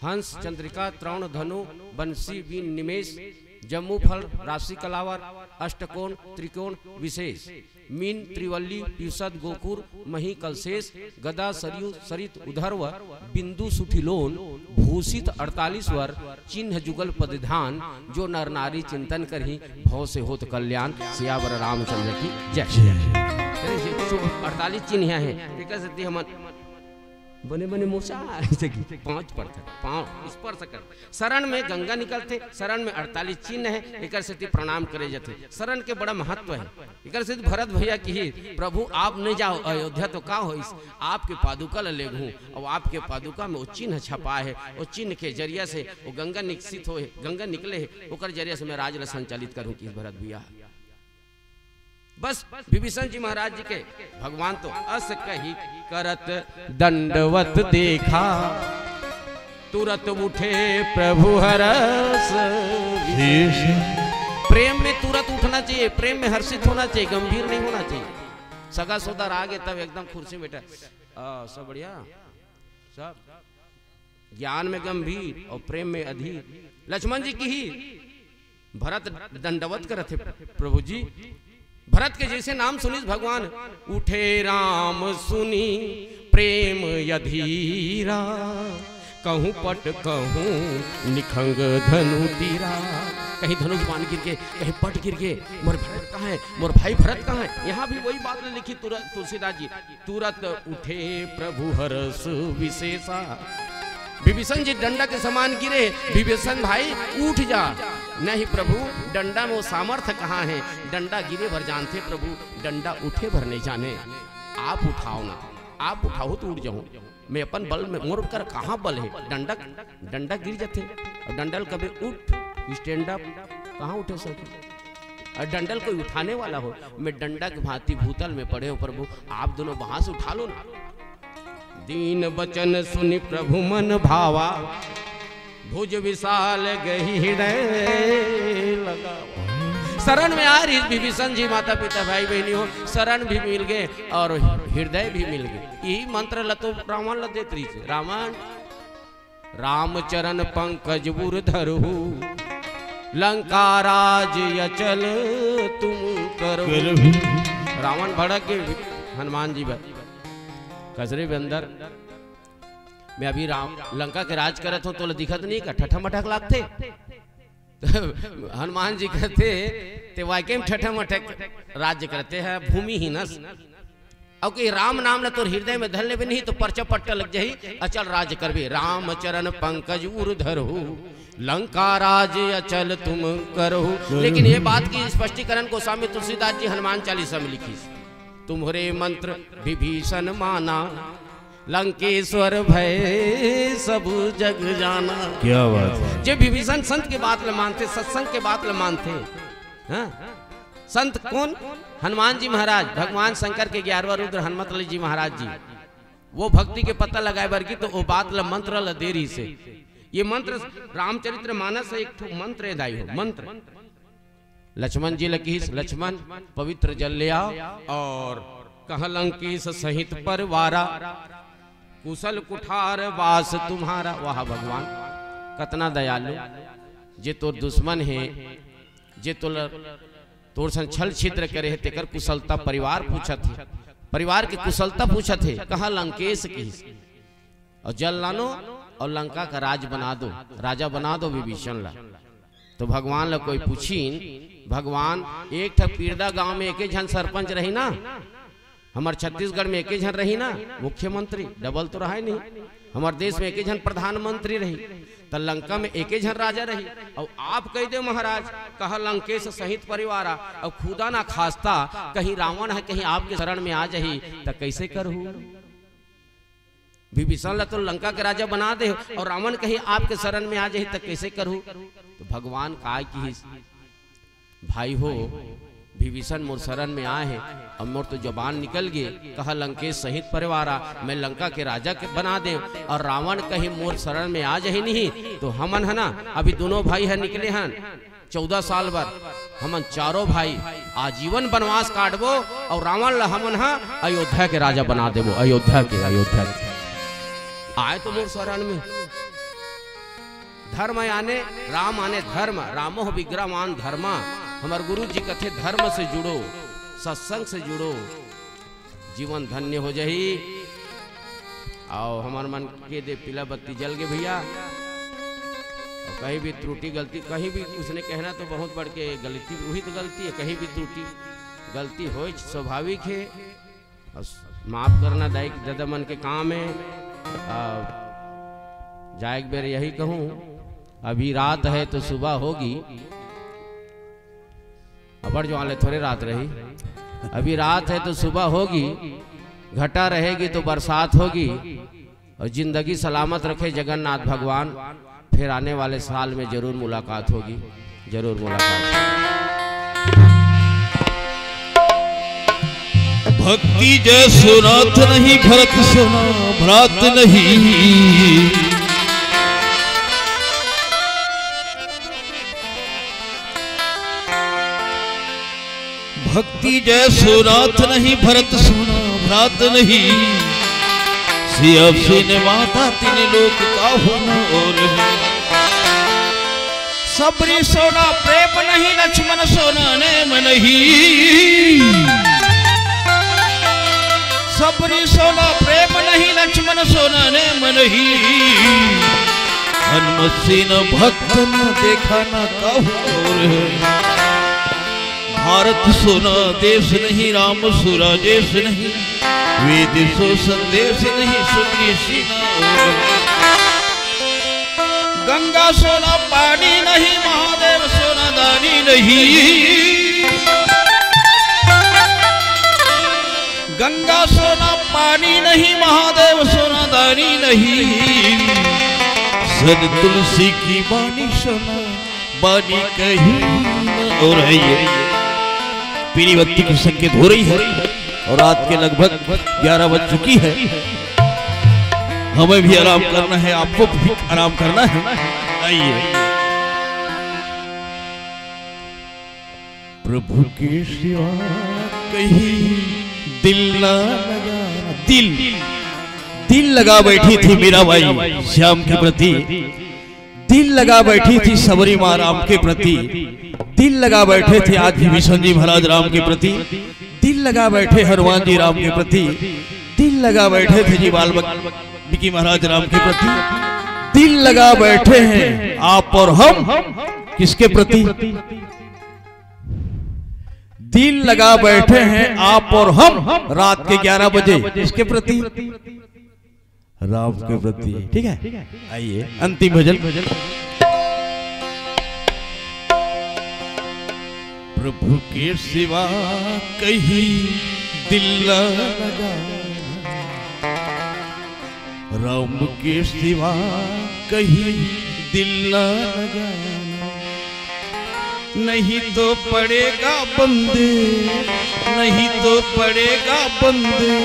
हंस, चंद्रिका, त्रोण, धनु, बंसी, वीण, निमेष, जम्बू फल, राशि कलावर, अष्टकोण, त्रिकोण, विशेष, मीन, त्रिवल्ली, पियुषद, गोकुर, मही, कलशेष, गदा, सरयू, सरित, उधर्व, बिंदु, सुठिलोन, भूषित, अड़तालीस वर, चिन्ह, जुगल, पद ध्यान, जो नर नारी चिंतन करही, भव से होत कल्याण। सियावर रामचंद्र की जय। अरे, ये जो अड़तालीस चिन्ह है, एकर सेती हमन बने बने मोसा, ऐसे की पाँव पड़थे, पाँव स्पर्श कर। शरण में गंगा निकलथे, शरण में अड़तालीस चिन्ह है, एकर सेती प्रणाम करे जाथे। शरण के बड़ा महत्व है, एकर सेती भरत भैया किही, "प्रभु आप नहीं जाओ अयोध्या तो का होइस, आपके पादुका ल लेगहूँ।" और आपके पादुका में वो चिन्ह छपा है, वो चिन्ह के जरिया से वो गंगा निकसित होए, गंगा निकले है, ओकर जरिया से मैं राज ल संचालित करूँ कि भरत भैया। बस विभीषण जी महाराज जी के भगवान तो अस कही करत दंडवत देखा, तुरत उठे प्रभु हरस विशेष। प्रेम में तुरत उठना चाहिए, प्रेम में हर्षित होना चाहिए, गंभीर नहीं होना चाहिए। सगा सोदर आ गे तब एकदम खुर्सी में बैठा, "आ, सब बढ़िया, सब।" ज्ञान में गंभीर और प्रेम में अधीर। लक्ष्मण जी किही, भरत दंडवत करत हे, "प्रभु जी।" भरत के जैसे नाम सुनिस भगवान, "उठे राम सुनि प्रेम अधीरा, कहूँ पट कहूँ निखंग धनु तीरा।" कहीं धनुष बाण गिर गे, कहीं पट गिर गे, "मोर भरत कहाँ है, मोर भाई भरत कहाँ है?" यहाँ भी वही बात लिखी तुर-, तुलसीदास जी, "तुरत उठे प्रभु हरस विशेषा।" विभीषण जी डंडा के समान गिरे, "विभीषण भाई उठ जा।" "नहीं प्रभु, डंडा में वो सामर्थ्य कहाँ है, डंडा गिरे भर जानथे प्रभु, डंडा उठे भर नहीं जाने। आप उठाओ ना, आप उठाओ तो उठ जाऊं, मैं अपन बल में, मोर कर कहाँ बल है, डंडा, डंडा गिर जाथे, और डंडा ल कबे उठ, stand up, कहाँ उठे सके?" और डंडा ल कोई उठाने वाला हो, मैं डंडा के भांति भूतल में पड़े हो प्रभु, आप दोनों बांस उठा लो ना। दीन बचन सुनि प्रभु मन भावा, भुज विशाल गही हृदय लगावा। शरण में आ रही विभीषण जी, माता पिता भाई बहनी हो, शरण भी मिल गए और हृदय भी मिल गए। यही मंत्र ल तो रावण ल देत रही, रावण रामचरण पंकज उर धरहु, लंका राज अचल तुम करहु। करहु। रावण भड़क के हनुमान जी बर, "कस रे बंदर, मैं अभी राम, लंका के राज करत हूँ, तोला दिखत नहीं का? ठठा मठक लागथे।" तो हनुमान जी कहते, "ते वाकई में ठठा मठक राज्य करते हैं, भूमिहीनस।" अउ कि राम नाम ल तोर हृदय में धर लेबे नहीं तो परचा पट्टा लग जाही, अचल राज करबे। राम चरण पंकज उर धरहु, लंका राज अचल तुम करहु। लेकिन ये बात की स्पष्टीकरण गोस्वामी तुलसीदास जी हनुमान चालीसा में लिखिस, तुम्हरे मंत्र विभीषण माना, लंकेश्वर भय सब जग जाना। क्या बात है। जे विभीषण संत के बात ल मानथे, सत्संग के बात ल मानथे, हाँ? संत कोन? हनुमान जी महाराज, भगवान शंकर के ग्यारहवाँ रुद्र हनुमत लाल जी महाराज जी। वो भक्ति के पता लगाए बर गे त वो बात ल, मंत्र ल दे रहिसे। ये मंत्र रामचरित्र मानस ह, एक ठो मंत्र ए दाई हो, मंत्र। लक्ष्मण जी ल किहिस, लक्ष्मण, पवित्र जल ले आओ और कह लंकेश सहित परिवारा, कुशल कुठार बास तुम्हारा। वाह भगवान, कतना दयालु। जे तोर दुश्मन हे, जे तोला, तोर संग छल छिद्र करे हे, तेकर कुशलता परिवार पूछत हे, परिवार के कुशलता पूछत हे, कह लंकेश किहिस। और जल लानो और लंका का राज बना दो, राजा बना दो विभीषण ला। तो भगवान ला कोई पूछिन, भगवान, एक ठा पीरदा गांव में एके झन सरपंच रही ना, हमर छत्तीसगढ़ में एके झन रही ना मुख्यमंत्री, डबल तो रहा ही नहीं, हमर देश में एके झन प्रधानमंत्री रही, त लंका में एके झन राजा रही, और आप कह दे महाराज, कह लंकेश सहित परिवारा, और खुदा ना खास्ता कहीं रावण ह कहीं आपके शरण में आ जाही, त कैसे करहू? विभीषण ला तो लंका के राजा बना दे और रावण कहीं आपके शरण में आ जाही त कैसे करहू? तो भगवान काय किहिस, भाई हो, विभीषण मोर शरण में आए हे और मोर तो जबान निकल गे, कह लंकेश सहित परिवारा, मैं लंका के राजा के बना दे और रावण कहीं मोर शरण में आ जाही नहीं, तो हमन ह ना, अभी दोनों भाई ह निकले हन, चौदह साल बर हमन चारों भाई आजीवन वनवास काटबो और रावण ला हमन ह अयोध्या के राजा बना देबो। अयोध्या के, अयोध्या के। आए तो मोर शरण में। धर्म आने, राम आने धर्म, रामो विग्रहवान धर्मा। हमर गुरु जी कथे, धर्म से जुड़ो, सत्संग से जुड़ो, जीवन धन्य हो जाही। आओ, हमर मन के दे पीला बत्ती जल गे भैया। और कहीं भी त्रुटि गलती, कहीं भी कुछ ने कहना तो बहुत बढ़ के गलती, वही तो गलती है, कहीं भी त्रुटि गलती होए स्वाभाविक है। और माफ करना दाई ददा मन के काम है। आ, जाए के बेर यही कहूँ, अभी रात है तो सुबह होगी। अबड़ जो आले थोड़े रात रही, अभी रात है तो सुबह होगी, घटा रहेगी तो बरसात होगी, और जिंदगी सलामत रखे जगन्नाथ भगवान। फिर आने वाले साल में जरूर मुलाकात होगी, जरूर मुलाकात। भक्ति जय सोनाथ नहीं, भरत सोना भ्रात नहीं। भक्ति जय सोनाथ नहीं, भरत सोना भ्रात नहीं। सिया सिन माता तीन लोक का होना और नहीं। सबरी सोना प्रेम नहीं, लक्ष्मण सोना नेम नहीं। सबरी सोना प्रेम नहीं, लक्ष्मण सोना नेम नहीं। हनुमत सेना भक्त न देखा न कहूँ और है। भारत सोना देश नहीं, राम सो राजेश नहीं। वेद सो संदेश नहीं, सुन ऋषि ना और। गंगा सोना पानी नहीं, महादेव सोना दानी नहीं। गंगा सोना पानी नहीं, महादेव सोना दानी नहीं। सन तुलसी की बानी सोना बानी कहीं न। और है ये पीली बत्ती की संकेत हो रही है और रात के लगभग ग्यारह बज चुकी है। हमें भी आराम करना है, आपको भी आराम करना है। आइए। प्रभु के सिवा कहीं दिल ना लगा। दिल, दिल लगा बैठी थी मीराबाई श्याम के प्रति, दिल लगा बैठी थी सबरी माँ राम के प्रति, दिल लगा बैठे थे आज विभीषण जी महाराज राम के प्रति, दिल लगा बैठे हनुमान जी राम के प्रति, दिल लगा बैठे थे जी वाल्मीकि महाराज राम के प्रति, दिल लगा बैठे हैं आप और हम किसके प्रति? दिल लगा बैठे हैं आप और हम रात के ग्यारह बजे। किसके प्रति? राम के प्रति। ठीक है, आइए अंतिम भजन। प्रभु के सिवा कहीं दिल न लगा। राम के सिवा कहीं दिल ना लगाना, नहीं तो पड़ेगा बंदे, नहीं तो पड़ेगा बंदे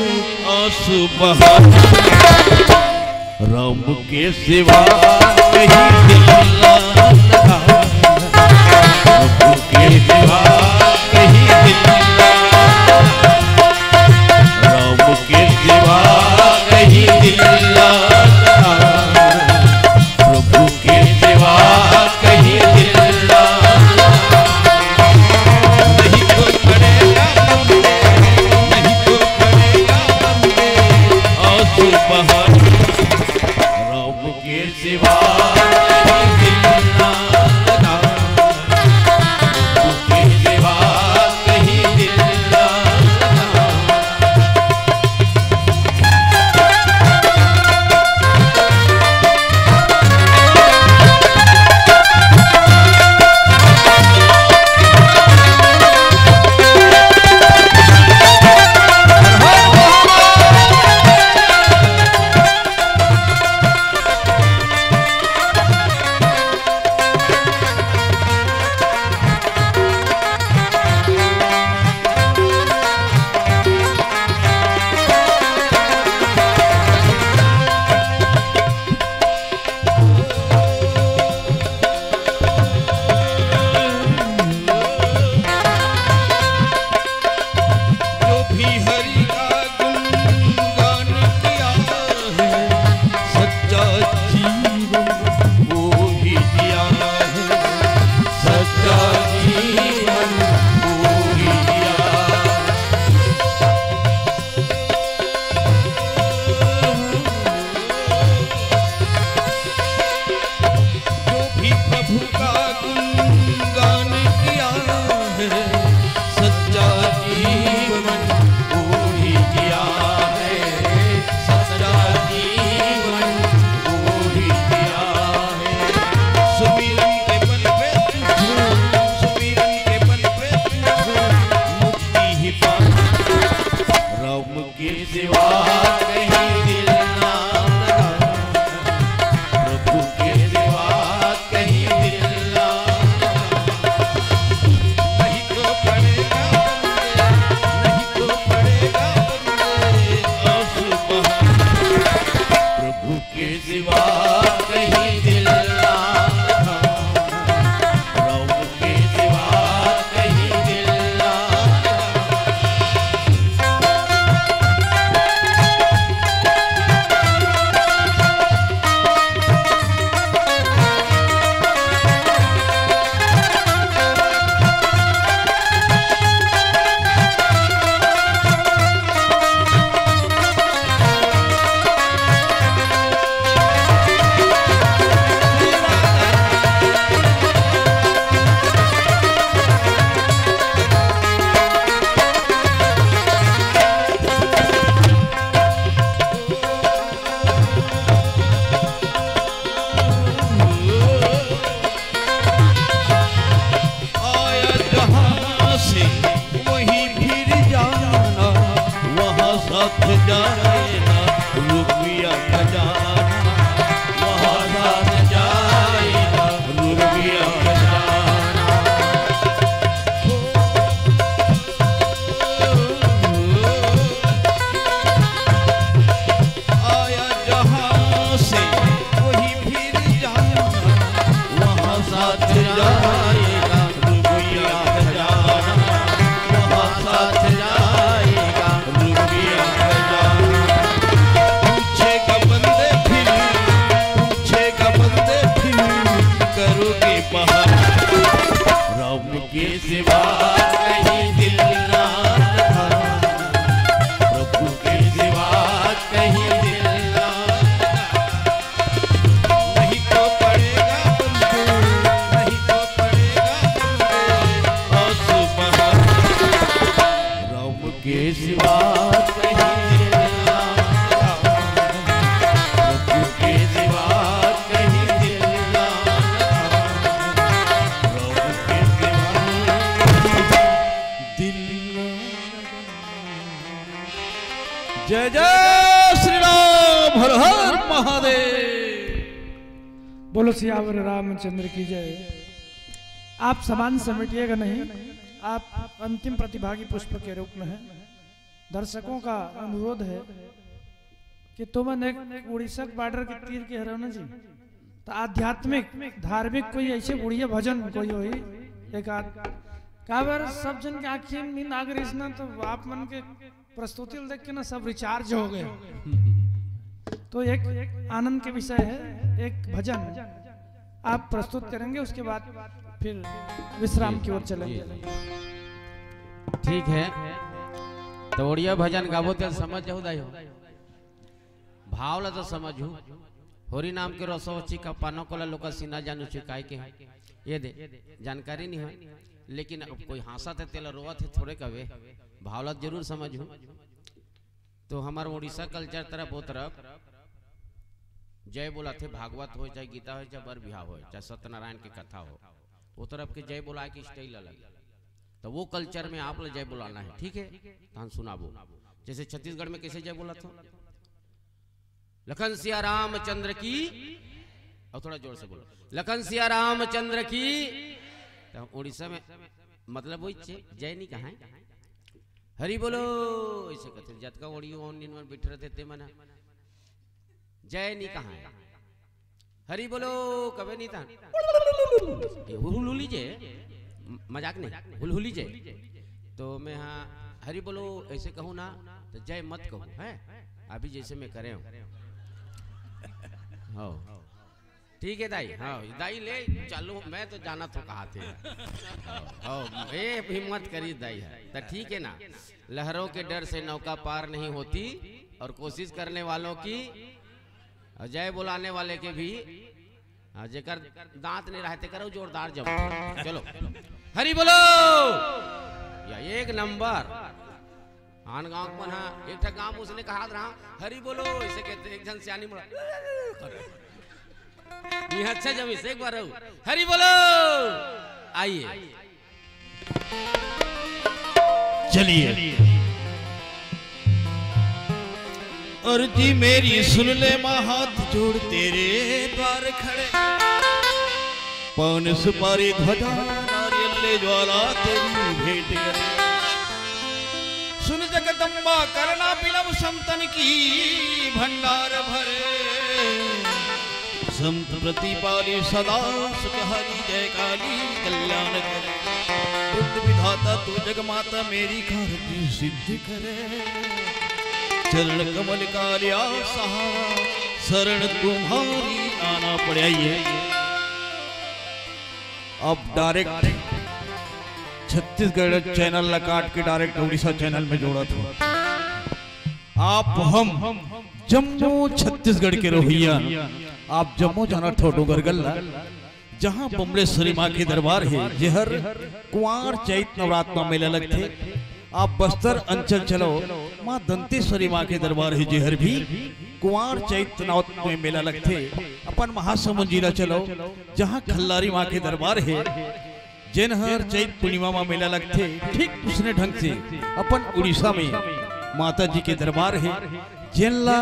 आंसू बहाना। राम के सिवा कहीं दिल ना लगाना, प्रभु के सिवा कहीं दिल ना लगाना, राम के सिवा कहीं दिल ना लगाना, प्रभु के सिवा कहीं दिल ना लगाना। नहीं तो पड़ेगा बंदे, नहीं तो पड़ेगा बंदे आंसू बहाना। राम के सिवा कहीं दिल ना लगाना, प्रभु के सिवा कहीं दिल ना लगाना। जो भी हरि का गुणगान किया है, सच्चा जीवन वो ही जिया है, सच्चा जीवन वो ही जिया। जो भी प्रभु का गुणगान किया है, सच्चा जीवन वो ही जिया है, सच्चा जीवन वो ही जिया है। सुमिरन के बल पे तुझे, सुमिरन के बल पे तुझे मुक्ति ही पाना। राम के सिवा कहीं दिल ना लगाना, प्रभु के सिवा कहीं दिल ना लगाना। नहीं तो पड़ेगा बंदे, नहीं तो पड़ेगा बंदे आंसू बहाना। प्रभु के सिवा कहीं दिल ना लगाना, राम के सिवा कहीं दिल ना लगाना। आया जहाँ से वहीं फिर जाना, वहाँ साथ जाएगा रुपया खजाना, वहाँ साथ जाएगा रुपया खजाना। आया जहाँ से वही फिर जाना, वहाँ साथ जाएगा रुपया खजाना, वहाँ साथ जाएगा रुपया खजाना। पूछेगा बंदे फिर, पूछेगा बंदे फिर, करोगे बहाना। राम के सिवा कहीं दिल ना लगाना, प्रभु के सिवा कहीं दिल ना लगाना। नहीं तो पड़ेगा बंदे, नहीं तो पड़ेगा बंदे आंसू बहाना। राम के सिवा कहीं दिल ना लगाना, प्रभु के सिवा कहीं दिल ना लगाना, राम के सिवा कहीं दिल ना लगाना। जय जय श्री राम, हर हर महादेव। बोलो सियावर रामचंद्र की जय। आप सामान समेटिएगा नहीं, आप अंतिम प्रतिभागी पुष्प के रूप में हैं। दर्शकों का अनुरोध है कि तुमन एक उड़ीसा के बॉर्डर के तीर के हरव ना जी, तो आध्यात्मिक, धार्मिक कोई ऐसे बढ़िया भजन कोई होई एक आध। काबर सब जन के आँखी में नींद आ गई ना, तो आप मन के प्रस्तुति ल देख के ना सब रिचार्ज हो गए। तो एक आनंद के विषय है, एक भजन आप प्रस्तुत करेंगे, उसके बाद फिर विश्राम की ओर चलेंगे। ठीक है, तो ओड़िया भजन गाबो ते समझ जाहू दाई हो, भाव ला तो समझू। होरी नाम के रसो चिका पानो कोला लोका सीना जानू चिकाई के ये दे जानकारी नहीं है, लेकिन अब कोई हाँसत हे तेला रोवत हे थोड़े कवे, भाव ला जरूर समझू। तो हमार उड़ीसा कल्चर तरफ वो तरफ जय बोलाथे, भागवत हो चाहे गीता हो चाहे बर बिहाव हो चाहे सत्यनारायण के कथा हो, वो तरफ के जय बोलाए के स्टाइल अलग। तो वो कल्चर में आप ला जय बोलाना है, ठीक है? तो हम सुनाबो, जैसे छत्तीसगढ़ में कैसे जय बोलाथे, लखन सिया रामचंद्र की, और थोड़ा जोर से बोलो, लखन सिया रामचंद्र की। तो उड़ीसा में मतलब वही छे, जय नहीं कहा है, हरि बोलो ऐसे कहते। जतका ओड़ी ओन निन मन बैठे रहते ते मना जय नहीं कहा है, हरि बोलो कबे नहीं था। ये हुलहुली जे, म- मजाक नहीं, हुलहुली जे। तो मैं हाँ हरि बोलो ऐसे कहूँ ना, तो जय मत कहूँ, है? अभी जैसे मैं करे हूँ। हाँ, ठीक है दाई, हाँ दाई ले चालू, मैं तो जाना तो कहा थे। हाँ, हाँ, ये हिम्मत करी दाई है, तो ठीक है ना। लहरों के डर से नौका पार नहीं होती और कोशिश करने वालों की, और जय बुलाने वाले के भी, हाँ, जेकर दांत नहीं रहे तेकर जोरदार जम। चलो, हरि बोलो या एक नंबर। आन गांव के मन हा, एक ठा गांव उसने कहा रहा, हरि बोलो, इसे कहते एक जन सियानी मुड़ा। ये अच्छा जमीस, एक बार रहू, हरि बोलो। आइए, चलिए, अर्जी मेरी सुन ले माँ, हाथ जोड़ तेरे द्वार खड़े, पान सुपारी ध्वजा नारियल ले ज्वाला तेरी भेंट करे। सुन जगदम्बा करना बिलम संतन की भंडार भरे। संत प्रतिपाली सदा सुखहारी जय काली कल्याण करे। बुद्ध विधाता तू जगमाता मेरी कारज सिद्ध करे। चरण कमल का लिया सहारा शरण तुम्हारी आना पड़े। आइए अब डायरेक्ट छत्तीसगढ़ चैनल ला काट के डायरेक्ट उड़ीसा चैनल में जोड़त हो। आप हम जम्मो छत्तीसगढ़ के रहोइया, आप जम्मो जानत हो डोंगरगढ़ ला, जहाँ बमलेश्वरी माँ के दरबार हे, जेहर कुंवार चैत नवरात मा मेला लगथे। आप बस्तर अंचल चलो, माँ दंतेश्वरी माँ के दरबार हे, जेहर भी कुंवार चैत नवरात में मेला लगथे। अपन महासमुंद जिला चलो, जहाँ खल्लारी माँ के दरबार हे, जेन हर चैत पूर्णिमा मा मेला लगथे, ठीक उसने ढंग से अपन उड़ीसा में माता जी के दरबार हे, जेन ला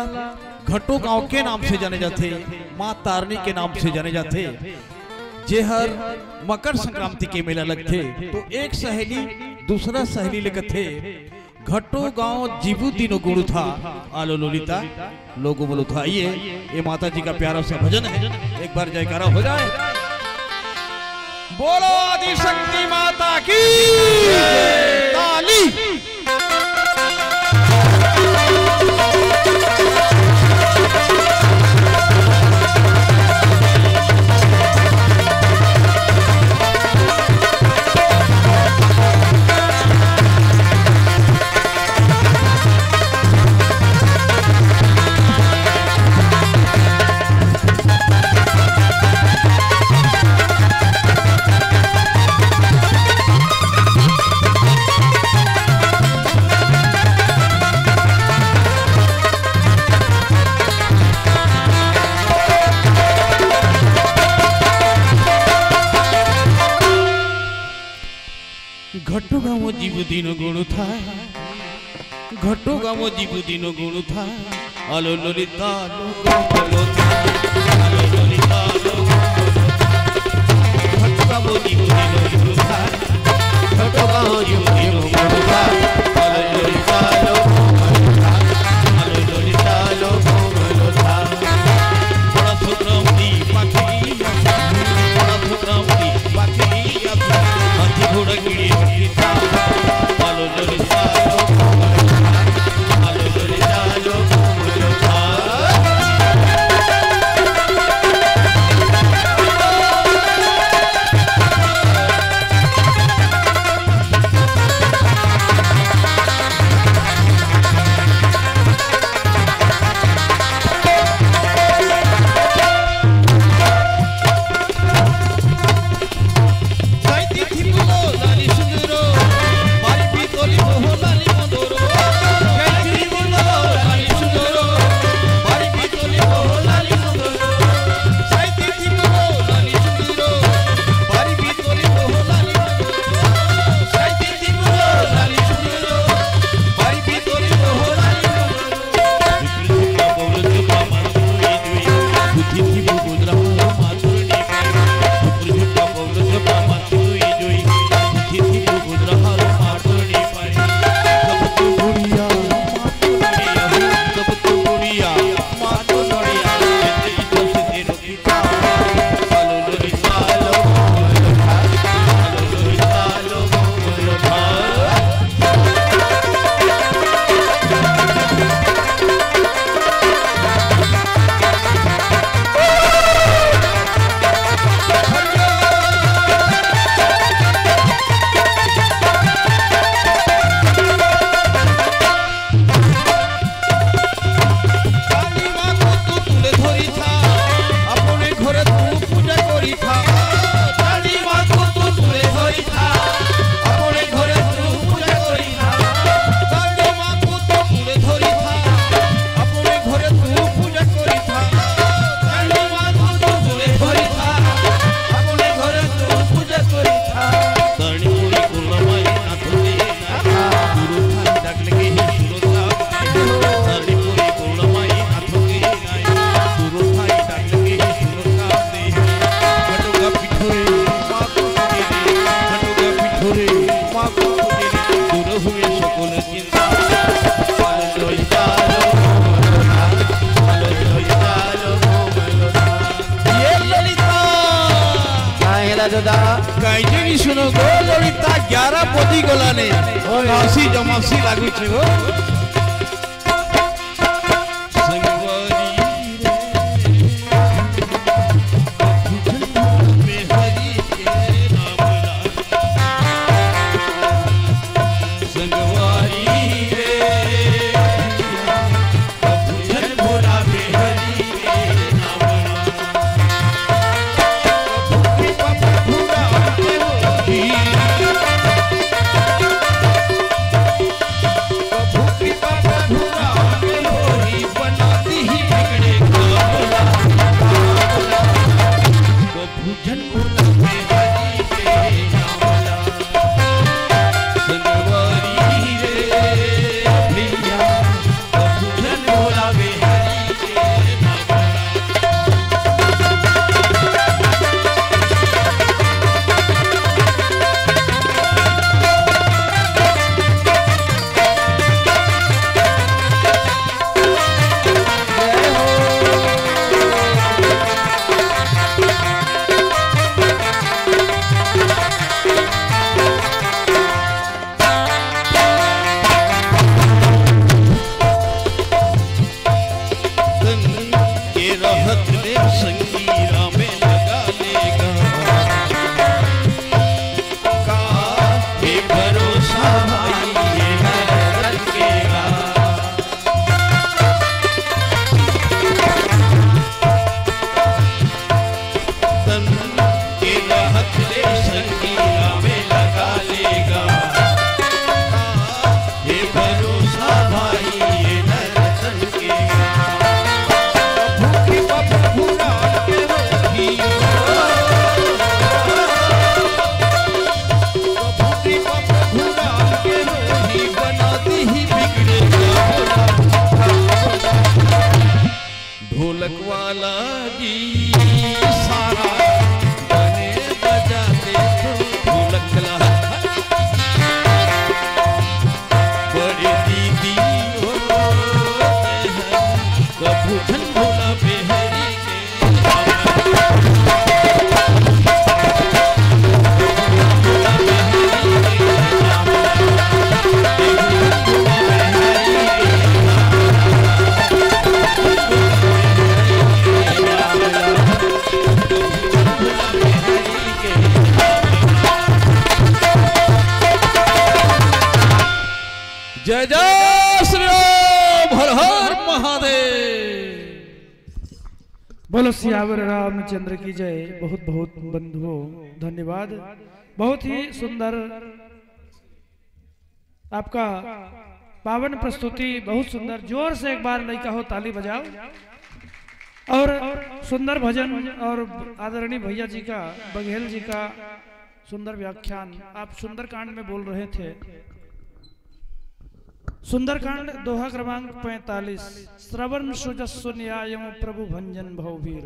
घटो गांव के नाम से जाने जाथे, माँ तारनी के नाम से जाने जाथे, जेहर मकर संक्रांति के मेला लगथे। तो एक सहेली दूसरा सहेली ले कथे, घटो गांव जीबू दिनो गुड़ू था, आलो लोलिता, लोगो बोलो था। आइए, ये माता जी का प्यारा सा भजन है, एक बार जयकारा हो जाए। बोलो आदि शक्ति माता की, ताली। घटो गाँव जीव दिन गुण था, घटो गाँव जीव दिन गुण था। আলো ললিতা, আলো কমলতা, আলো ললিতা, আলো কমলতা। ভট্টমণি করিল সুরতা, ঘটগাঁও যুগল মমতা। আলো ললিতা, আলো কমলতা, আলো ললিতা, আলো কমলতা। বড় ছোট মুড়ি পাখি, বড় ছোট মুড়ি পাখি, হাতি ঘোড়া গিয়ে काहे ला दादा? काहे नी सुनो गो ललिता, ग्यारह पदी गोला ने। ओए। काशी जमासी लागू छे गो। जय जय श्री राम, हर हर महादेव। बोलो सियावर रामचंद्र की जय। बहुत बहुत बंधुओं, धन्यवाद। बहुत ही सुंदर आपका पावन प्रस्तुति, बहुत सुंदर। जोर से एक बार लइका हो ताली बजाओ। और सुंदर भजन और आदरणीय भैया जी का, बघेल जी का सुंदर व्याख्यान। आप सुंदरकांड में बोल रहे थे। सुंदरकांड दोहा क्रमांक पैंतालीस, श्रवण सुजस्व न्यायम प्रभु भंजन भवभीर।